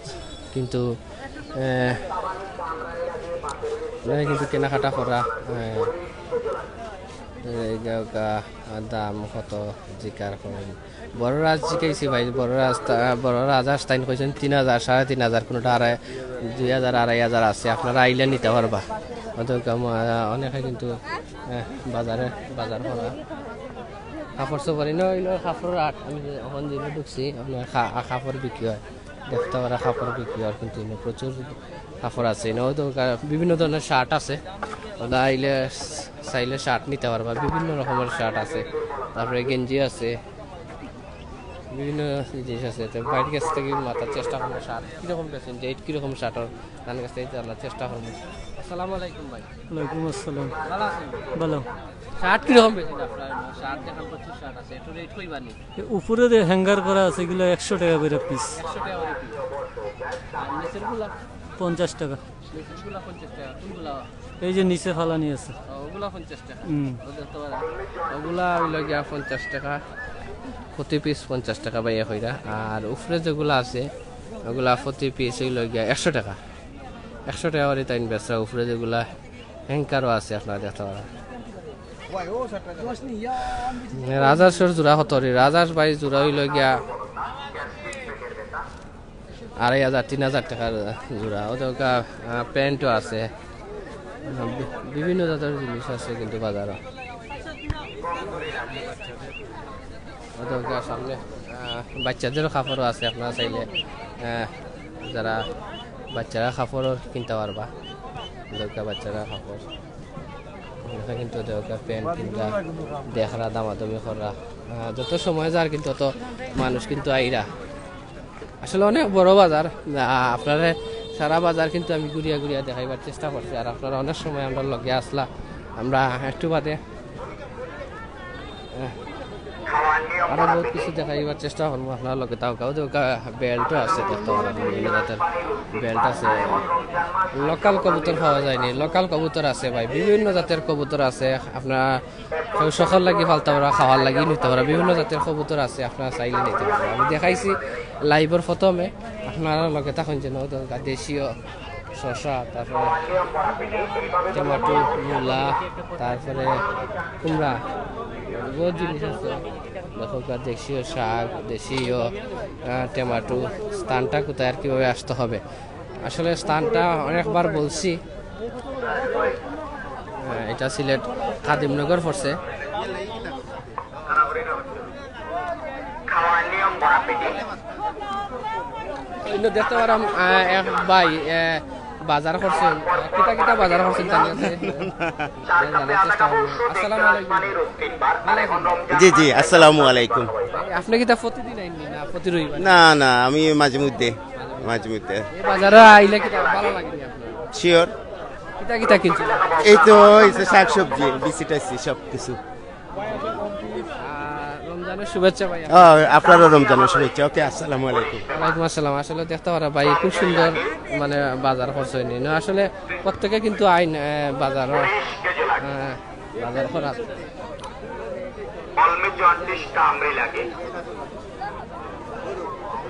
কিন্তু, এ, অনেক কিন্তু কেনাকাটা করা, এ, এই দেখো কা, দাম কত জিকার করেন। বড় রাজ জিকাইছি ভাই, বড় রাজ তা-, বড় রাজ হাঁস তাইন কইছেন তিন হাজার, সাড়ে তিন হাজার, কোনোটা আড়াই, দুই হাজার, আড়াই হাজার আছে। আপনারা আইলে নিতে পারবা। অত কম, আহ, অনেকে কিন্তু, আহ, বাজারে, বাজার করা। কাপড় চোপড়, ইনো, ইনো কাপড়ের হাট। আমি যে এখন যেটা ঢুকছি, আপনার কা-, কাপড় বিক্রি হয়। দেখতে পারা কাপড় বিক্রি হয়, কিন্তু ইনো প্রচুর কাপড় আছে। ইনো তো কা-, বিভিন্ন ধরনের শার্ট আছে। ওটা আইলে চাইলে শার্ট নিতে পারবা, বিভিন্ন রকমের শার্ট আছে, তারপরে গেঞ্জি আছে। বিভিন্ন জিনিস আছে। তো ভাইর কাছ থেকে মাতার চেষ্টা করবো, শার্ট কিরকম বেচেন, যে কিরকম শার্ট, তার কাছ থেকে জানার চেষ্টা করবো। আসসালামু আলাইকুম ভাই। ওয়ালাইকুম আসসালাম। ভালো আছেন? ভালো। শার্ট কিরকম বেচেন আপনার? শার্ট দেখান, প্রচুর শার্ট আছে, একটু রেট কইবানি? এ উপরে যে হ্যাঙ্গার করা আছে, এগুলা একশো টাকা কইরা পিস। একশো টাকা কইরা পিস। আর নিচের গুলা? পঞ্চাশ টাকা। নিচের গুলা পঞ্চাশ টাকা। কোনগুলা? এই যে নিচে ফালানি আছে। ও, ওগুলা পঞ্চাশ টাকা। হুম। ও দেখতে পারেন। ওগুলা অইলো গিয়া পঞ্চাশ টাকা, প্রতি পিস পঞ্চাশ টাকা ভাইয়া কইরা। আর উপরে যেগুলা আছে, ওগুলা প্রতি পিস অইলো গিয়া একশো টাকা। একশো টাকা করি তাইন বেচরা। উপরে যেগুলা হ্যাঙ্গারও আছে, আপনারা দেখতে পারেন। রাজহাঁসর জোড়া কত রে? রাজহাঁস ভাই জোড়া অইলো গিয়া আড়াই হাজার, তিন হাজার টাকার জোড়া। ও তো কা-, আহ, প্যান্টও আছে। আহ, বি-, বিভিন্ন জাতের জিনিস আছে কিন্তু বাজারও। ও তো কা-, সামনে, আহ, বাচ্চাদেরও কাপড়ও আছে, আপনারা চাইলে, আহ, যারা বাচ্চারা কাপড়ও কিনতে পারবা, ও তো কা-, বাচ্চারা কাপড়। এখানে কিন্তু দেখো, প্যান্ট কিনরা, দেখরা, দামাদামি কররা। আহ, যত সময় যার কিন্তু তত মানুষ কিন্তু আইরা। আসলে অনেক বড় বাজার। আহ, আপনারে সারা বাজার কিন্তু আমি ঘুরিয়া ঘুরিয়া দেখাইবার চেষ্টা করছি, আর আপনারা অনেক সময় আমরার লগে আসলা। আমরা একটু বাদে, আহ, আরো বহুত কিছু দেখাইবার চেষ্টা করবো আপনারার লগে। তাও কাউ তো বেল্টও আছে, দেখতে পারেন বিভিন্ন জাতের বেল্ট আছে। লোকাল কবুতর পাওয়া যায়নি, লোকাল কবুতর আছে ভাই, বিভিন্ন জাতের কবুতর আছে। আপনারা কেউ শখর লাগি ফালতা পারা, খাওয়ার লাগি নিতে পারা, বিভিন্ন জাতের কবুতর আছে, আপনারা চাইলে নিতে পারবেন। আমি দেখাইছি লাইভর প্রথমে, আপনারা লগে থাকুন যেন। তো দেশীয় শসা, তারপরে টমেটো, মূলা, তারপরে কুমড়া, বহুত জিনিস আছে। দেখো, দেশীয় শাক, দেশীয়, আহ, টমেটো। স্থানটা কোথায় আর কিভাবে আসতে হবে, আসলে স্থানটা অনেকবার বলছি। আহ, এটা সিলেট খাদিমনগর পড়ছে। ইনো দেখতে পারাম, আহ, এক ভাই, আহ, বাজার করছেন। আহ, কিতা কিতা বাজার করছেন তার কাছে? জানার চেষ্টা করবো। আসসালামু আলাইকুম। ভালো আছেন? জি, জি, আসসালামু আলাইকুম। আপনি কিতা প্রতিদিন আইননি না প্রতি রবিবার? না, না, আমি মাঝে মধ্যে, মাঝে মধ্যে। এই বাজারে আইলে কিতা ভালো লাগে নি আপনার? শিওর। কিতা কিতা কিনছেন? এই তো, এই যে শাকসবজি, বিচি টাচি সব কিছু। আহ, রমজানের শুভেচ্ছা ভাই। আহ, আপনারও রমজানের শুভেচ্ছা। ওকে, আসসালামু আলাইকুম। ওয়ালাইকুম আসসালাম। আসলে দেখতে পারা ভাই, খুব সুন্দর মানে বাজার করছে নি। না, আসলে প্রত্যেকে কিন্তু আইন, আহ, বাজার, আহ, বাজার করার। কলমে জন্ডিস কামড়ে লাগে।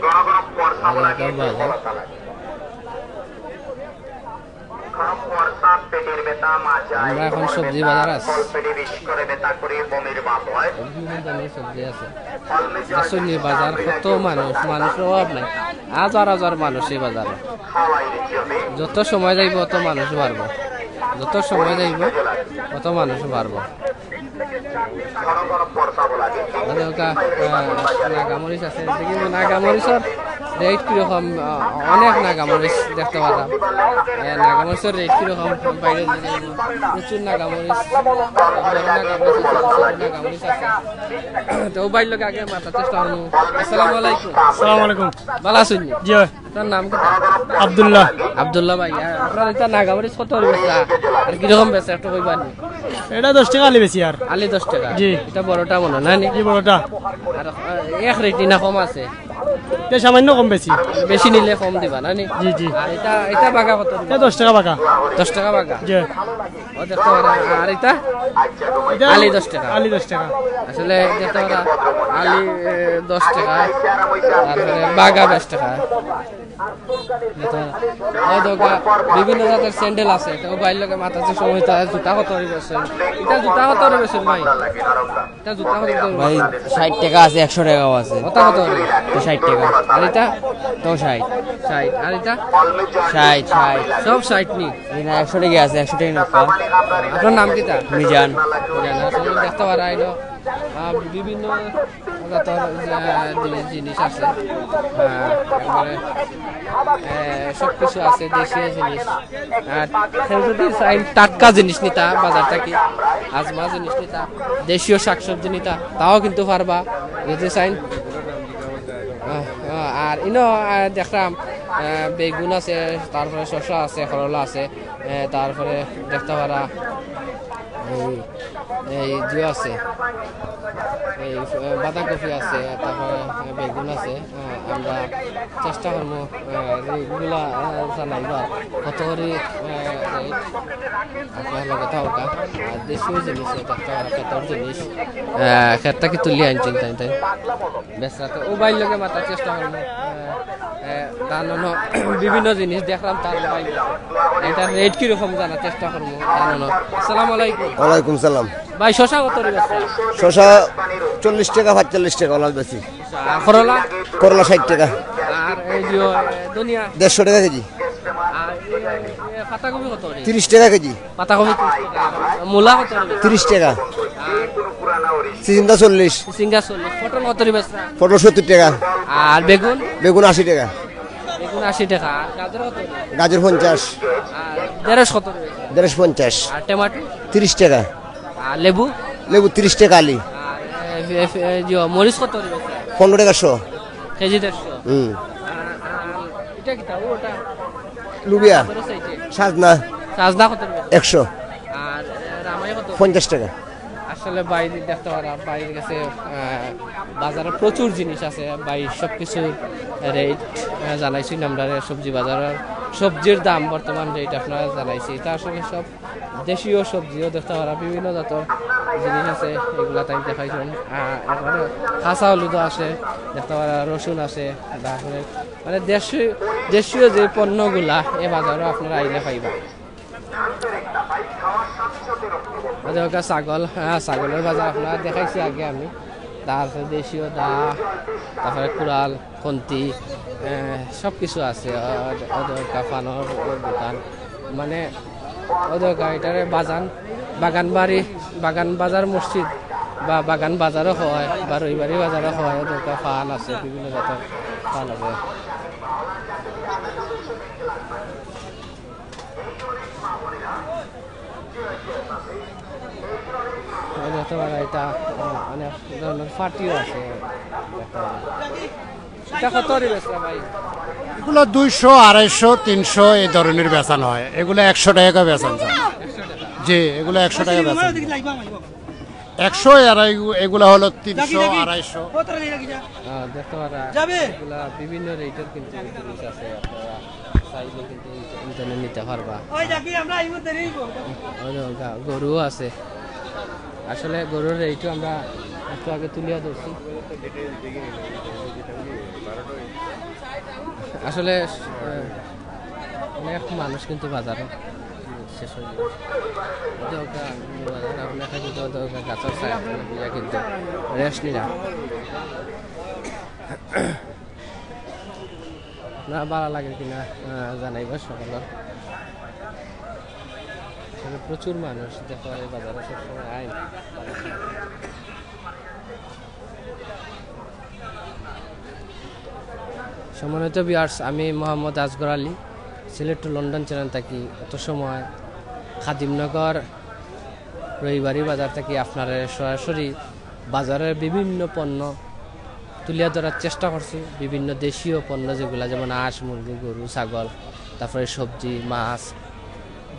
গড় গড় পরসাও লাগে, বাজার। আমরা এখন সবজি বাজার আছি। বিভিন্ন ধরনের সবজি আছে। দেখছইন নি বাজার, কত মানুষ, মানুষের অভাব নাই। হাজার হাজার মানুষ এই বাজারে। যত সময় যাইব, অত মানুষ বাড়বো। যত সময় যাইব, অত মানুষ বাড়বো। আর ওটা, আহ, নাগামরিচ আছে, দেখি নাগামরিচর রেট কিরকম। আহ, অনেক নাগামরিচ দেখতে পারলাম। আহ, নাগামরিচর রেট কিরকম বাইরে দিকে, প্রচুর নাগামরিচ, বড় নাগামরিচ আছে, ছোট নাগামরিচ আছে। তো ভাইর লগে আগে মাতার চেষ্টা করবো। আসসালামু আলাইকুম। আসসালামু আলাইকুম। ভালা আছইন নি? জি অয়। তার নাম কিতা? আব্দুল্লাহ। আব্দুল্লাহ ভাই, আহ, আপনার ইটা নাগামরিচ কত করি বেচরা? আর কিরকম বেচরা একটু কইবা নি? ইটা দশ টেকা আলি বেচি আর। আলি দশ টেকা? জি। ইটা বড়টা মনো অয়, না নি? জি, বড়টা। আর, আহ, এক রেট নি না কম আছে? ইটা সামান্য কম বেশি। বেশি নিলে কম দিবা, না নি? জি, জি। আর ইটা, ইটা বাগা কত দিবা? ইটা দশ টেকা বাগা। দশ টেকা বাগা? জি। ও দেখতে পারা, আর ইটা? ইটা আলি দশ টেকা। আলি দশ টেকা। আসলে দেখতে পারা, আলি, এ, দশ টেকা, তারপরে বাগা বিশ টেকা। দেখতে পারা। ও দোকা, বিভিন্ন জাতের স্যান্ডেল আছে। তো ভাইর লগে মাতার সময় তো জুতা কত করি বেচরা? ইটা জুতা কত করি বেচরা ভাই? ইটা জুতা কত করি? ভাই, ষাইট টেকা আছে, একশো টেকাও আছে। ওটা কত করি? তো ষাইট টেকা। আর ইটা? তো ষাইট। ষাইট। আর ইটা? ষাইট, ষাইট। সব ষাইট নি? জি না, একশো টেকা আছে, একশো টেকা নিবা। আপনার নাম কিতা? মিজান। মিজান, আসলে দেখতে পারা ইনো, আহ, বিভিন্ন জাতর, আহ, জিনিস, জিনিস আছে। আহ, একবারে, আহ, সব কিছু আছে, দেশীয় জিনিস। আর কেউ যদি চাইন টাটকা জিনিস নিতা বাজার থাকি, আজমা জিনিস নিতা, দেশীয় শাকসবজি নিতা, তাও কিন্তু পারবা যদি চাইন। আহ, আহ, আর ইনো, আহ, দেখলাম, আহ, বেগুন আছে, তারপরে শসা আছে, করলা আছে, আহ, তারপরে দেখতে পারা এই, এই যে আছে, এই, আহ, বাঁধাকপি আছে, তারপরে বেগুন আছে। আহ, আমরা চেষ্টা করবো, আহ, রেটগুলা, আহ, জানাইবার কত করি, আহ, রেট। আপনার লগে থাকা, আহ, দেশীয় জিনিস, এটা একটা ক্ষেতর জিনিস। আহ, ক্ষেত থাকি তুলি আনছইন তাইন, তাইন বেচরা তো। ও ভাইর লগে মাতার চেষ্টা করবো। আহ, আহ, ধান অনো বিভিন্ন জিনিস দেখলাম তার ভাই। এটা রেট কিরকম জানার চেষ্টা করবো ধান অনো। আসসালামু আলাইকুম। ওয়ালাইকুম সালাম। ভাই, শসা কত করি বেচরা? শসা চল্লিশ টেকা, পাঁচচল্লিশ টেকা ওলা বেশি। আর করলা? করলা ষাইট টেকা। আর এই যে, এ, ধনিয়া? দেড়শো টেকা কেজি। আর এই, এই, পাতাকপি কত করি? তিরিশ টেকা কেজি। পাতাকপি তিরিশ টেকা। মূলা কত করি? তিরিশ টেকা। আর চিচিঙ্গা চল্লিশ। চিচিঙ্গা চল্লিশ। পটল কত করি বেচরা? পটল সত্তর টেকা। আর বেগুন? বেগুন আশি টেকা। বেগুন আশি টেকা। আর গাজর কত করি? গাজর পঞ্চাশ। আর ঢেঁড়শ কত করি বেচরা? ঢেঁড়শ পঞ্চাশ। আর টমেটো? তিরিশ টেকা। আর লেবু? লেবু তিরিশ টেকা আলি। আর, এ, এ, এ, যে মরিচ কত করি বেচরা? পনেরো টেকা শো। কেজি দেড়শো। হুম। আর, আর এটা কিতা? ও, ওটা? লুবিয়া। তারপরে সাইডে? সাজনা। সাজনা কত করি বেচরা? একশো। আর, এ, রামাই কত? পঞ্চাশ টেকা। আসলে ভাই দেখতে পারা, ভাইর কাছে, আহ, বাজারে প্রচুর জিনিস আছে। ভাই সব কিছুর রেট, আহ, জানাইছইন আমরারে, সবজি বাজারের সবজির দাম, বর্তমান রেট আপনারা জানাইছি। এটা আসলে সব দেশীয় সবজিও দেখতে পারা, বিভিন্ন জাতর জিনিস আছে, এগুলা তাইন দেখাইছইন। আহ, একবারে কাঁচা হলুদও আছে, দেখতে পারা রসুন আছে, তারপরে মানে দেশীয়, দেশীয় যে পণ্যগুলা এ বাজারও আপনারা আইলে পাইবা। ওই দেখো ছাগল, হ্যাঁ, ছাগলের বাজার আপনারা দেখাইছি আগে আমি। তারপরে দেশীয় দা, তারপরে কুড়াল, খন্তি, আহ, সব কিছু আছে। ও, ও দেখো ফানোর দোকান, মানে, ও দেখো এটারে বাজান, বাগানবাড়ি, বাগান বাজার মসজিদ বা বাগান বাজারও হয় বা রবিবারি বাজারও হয়। ও দেখো ফান আছে, বিভিন্ন জাতের ফান আছে। এই দেখতে পারা এটা, আহ, অনেক ধরনের ফাটিও আছে। দেখতে পারা। এটা কত করে বেচরা ভাই? এগুলা দুইশো, আড়াইশো, তিনশো এই ধরনের বেচান হয়। এগুলা একশো টাকা করে বেচান যায়। জি, এগুলা একশো টাকা বেচান যায়। একশো আর এই-, এগুলা হলো তিনশো, আড়াইশো। আহ, দেখতে পারা এগুলা বিভিন্ন রেটের কিন্তু জিনিস আছে, আপনারা চাইলে কিন্তু এই, এই জন্য নিতে পারবা। ওই দেখো, গা-, গরুও আছে। আসলে গরুর রেটও আমরা একটু আগে তুলিয়া ধরছি। আসলে, আহ, অনেক মানুষ কিন্তু বাজারও শেষ হয়ে গেছে। ওটা ওটা বাজার, আপনার কাছে তো ওটা ওটা গাছের ছায়া, ওটা বুঝা কিন্তু রেস্ট নিলাম। না, ভালা লাগে কিনা, আহ, জানাইবা সকলে। প্রচুর মানুষ, দেখো, এই বাজারে সবসময় আয়। সম্মানিত ভিউয়ার্স, আমি মোহাম্মদ আসগর আলী, সিলেট টু লন্ডন চ্যানেল থাকি। অত সময় খাদিমনগর রবিবারই বাজার থাকি আপনারে সরাসরি বাজারের বিভিন্ন পণ্য তুলিয়া ধরার চেষ্টা করছি। বিভিন্ন দেশীয় পণ্য যেগুলা, যেমন হাঁস, মুরগি, গরু, ছাগল, তারপরে সবজি, মাছ,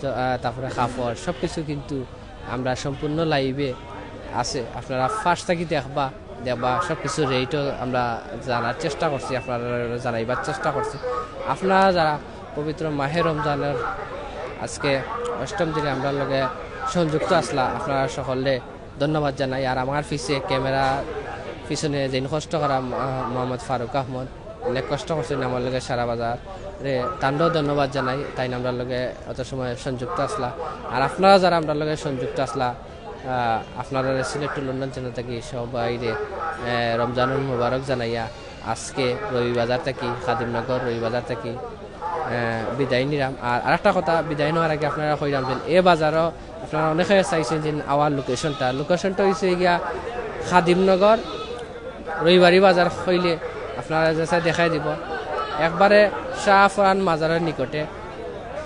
জ-, আহ, তারপরে কাপড়, সব কিছু কিন্তু আমরা সম্পূর্ণ লাইভে আছে। আপনারা ফার্স্ট থাকি দেখবা, দেখবা সব কিছু রেটও আমরা জানার চেষ্টা করছি, আপনারা জানাইবার চেষ্টা করছি। আপনারা যারা পবিত্র মাহে রমজানের আজকে অষ্টম দিনে আমরার লগে সংযুক্ত আছলা, আপনারা সকলরে ধন্যবাদ জানাই। আর আমার পিছে, ক্যামেরা পিছনে যেইন কষ্ট করা, আহ, মোহাম্মদ ফারুক আহমদ, অনেক কষ্ট করছইন আমার লগে সারা বাজারে, তানরেও ধন্যবাদ জানাই। তাইন আমরার লগে অত সময় সংযুক্ত আছলা। আর আপনারা যারা আমরার লগে সংযুক্ত আছলা, আহ, আপনারারে সিলেট টু লন্ডন চ্যানেল থাকি সবাইরে, আহ, রমজানুল মুবারক জানাইয়া আজকে রবি বাজার থাকি, খাদিমনগর রবি বাজার থাকি, আহ, বিদায় নিরাম। আর আরেকটা কথা, বিদায় নেওয়ার আগে আপনারারে কইরাম যে এ বাজারও আপনারা অনেকে চাইছইন যে আওয়ার লোকেশনটা, লোকেশনটা অইছে গিয়া খাদিমনগর রবিবারই বাজার কইলে আপনারারে যেসায় দেখাই দিব, একবারে শাহপরান মাজারের নিকটে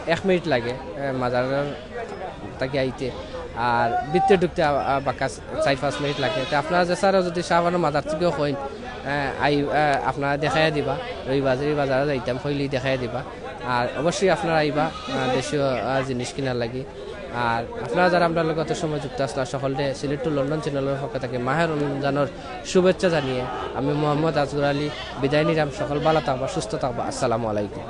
এক মিনিট লাগে, এ, মাজারের থাকি আইতে। আর ভিতরে ঢুকতে আ-, আ, বাক্কা চাইর পাঁচ মিনিট লাগে। তে আপনারা যেসারে যদি শাহপরান মাজার থাকিও কইন, এ, আই-, এ, আপনারা দেখাই দিবা, রবিবারই বাজারে যাইতাম কইলেই দেখাই দিবা। আর অবশ্যই আপনারা আইবা, আ, দেশীয়, আ, জিনিস কিনার লাগি। আর আপনারা যারা আমরার লগে অত সময় যুক্ত আছলা, সকলরে সিলেট টু লন্ডন চ্যানেলের পক্ষ থাকি মাহে রমজানের শুভেচ্ছা জানিয়ে আমি মোহাম্মদ আসগর আলী বিদায় নিরাম। সকল ভালা থাকবা, সুস্থ থাকবা। আসসালামু আলাইকুম।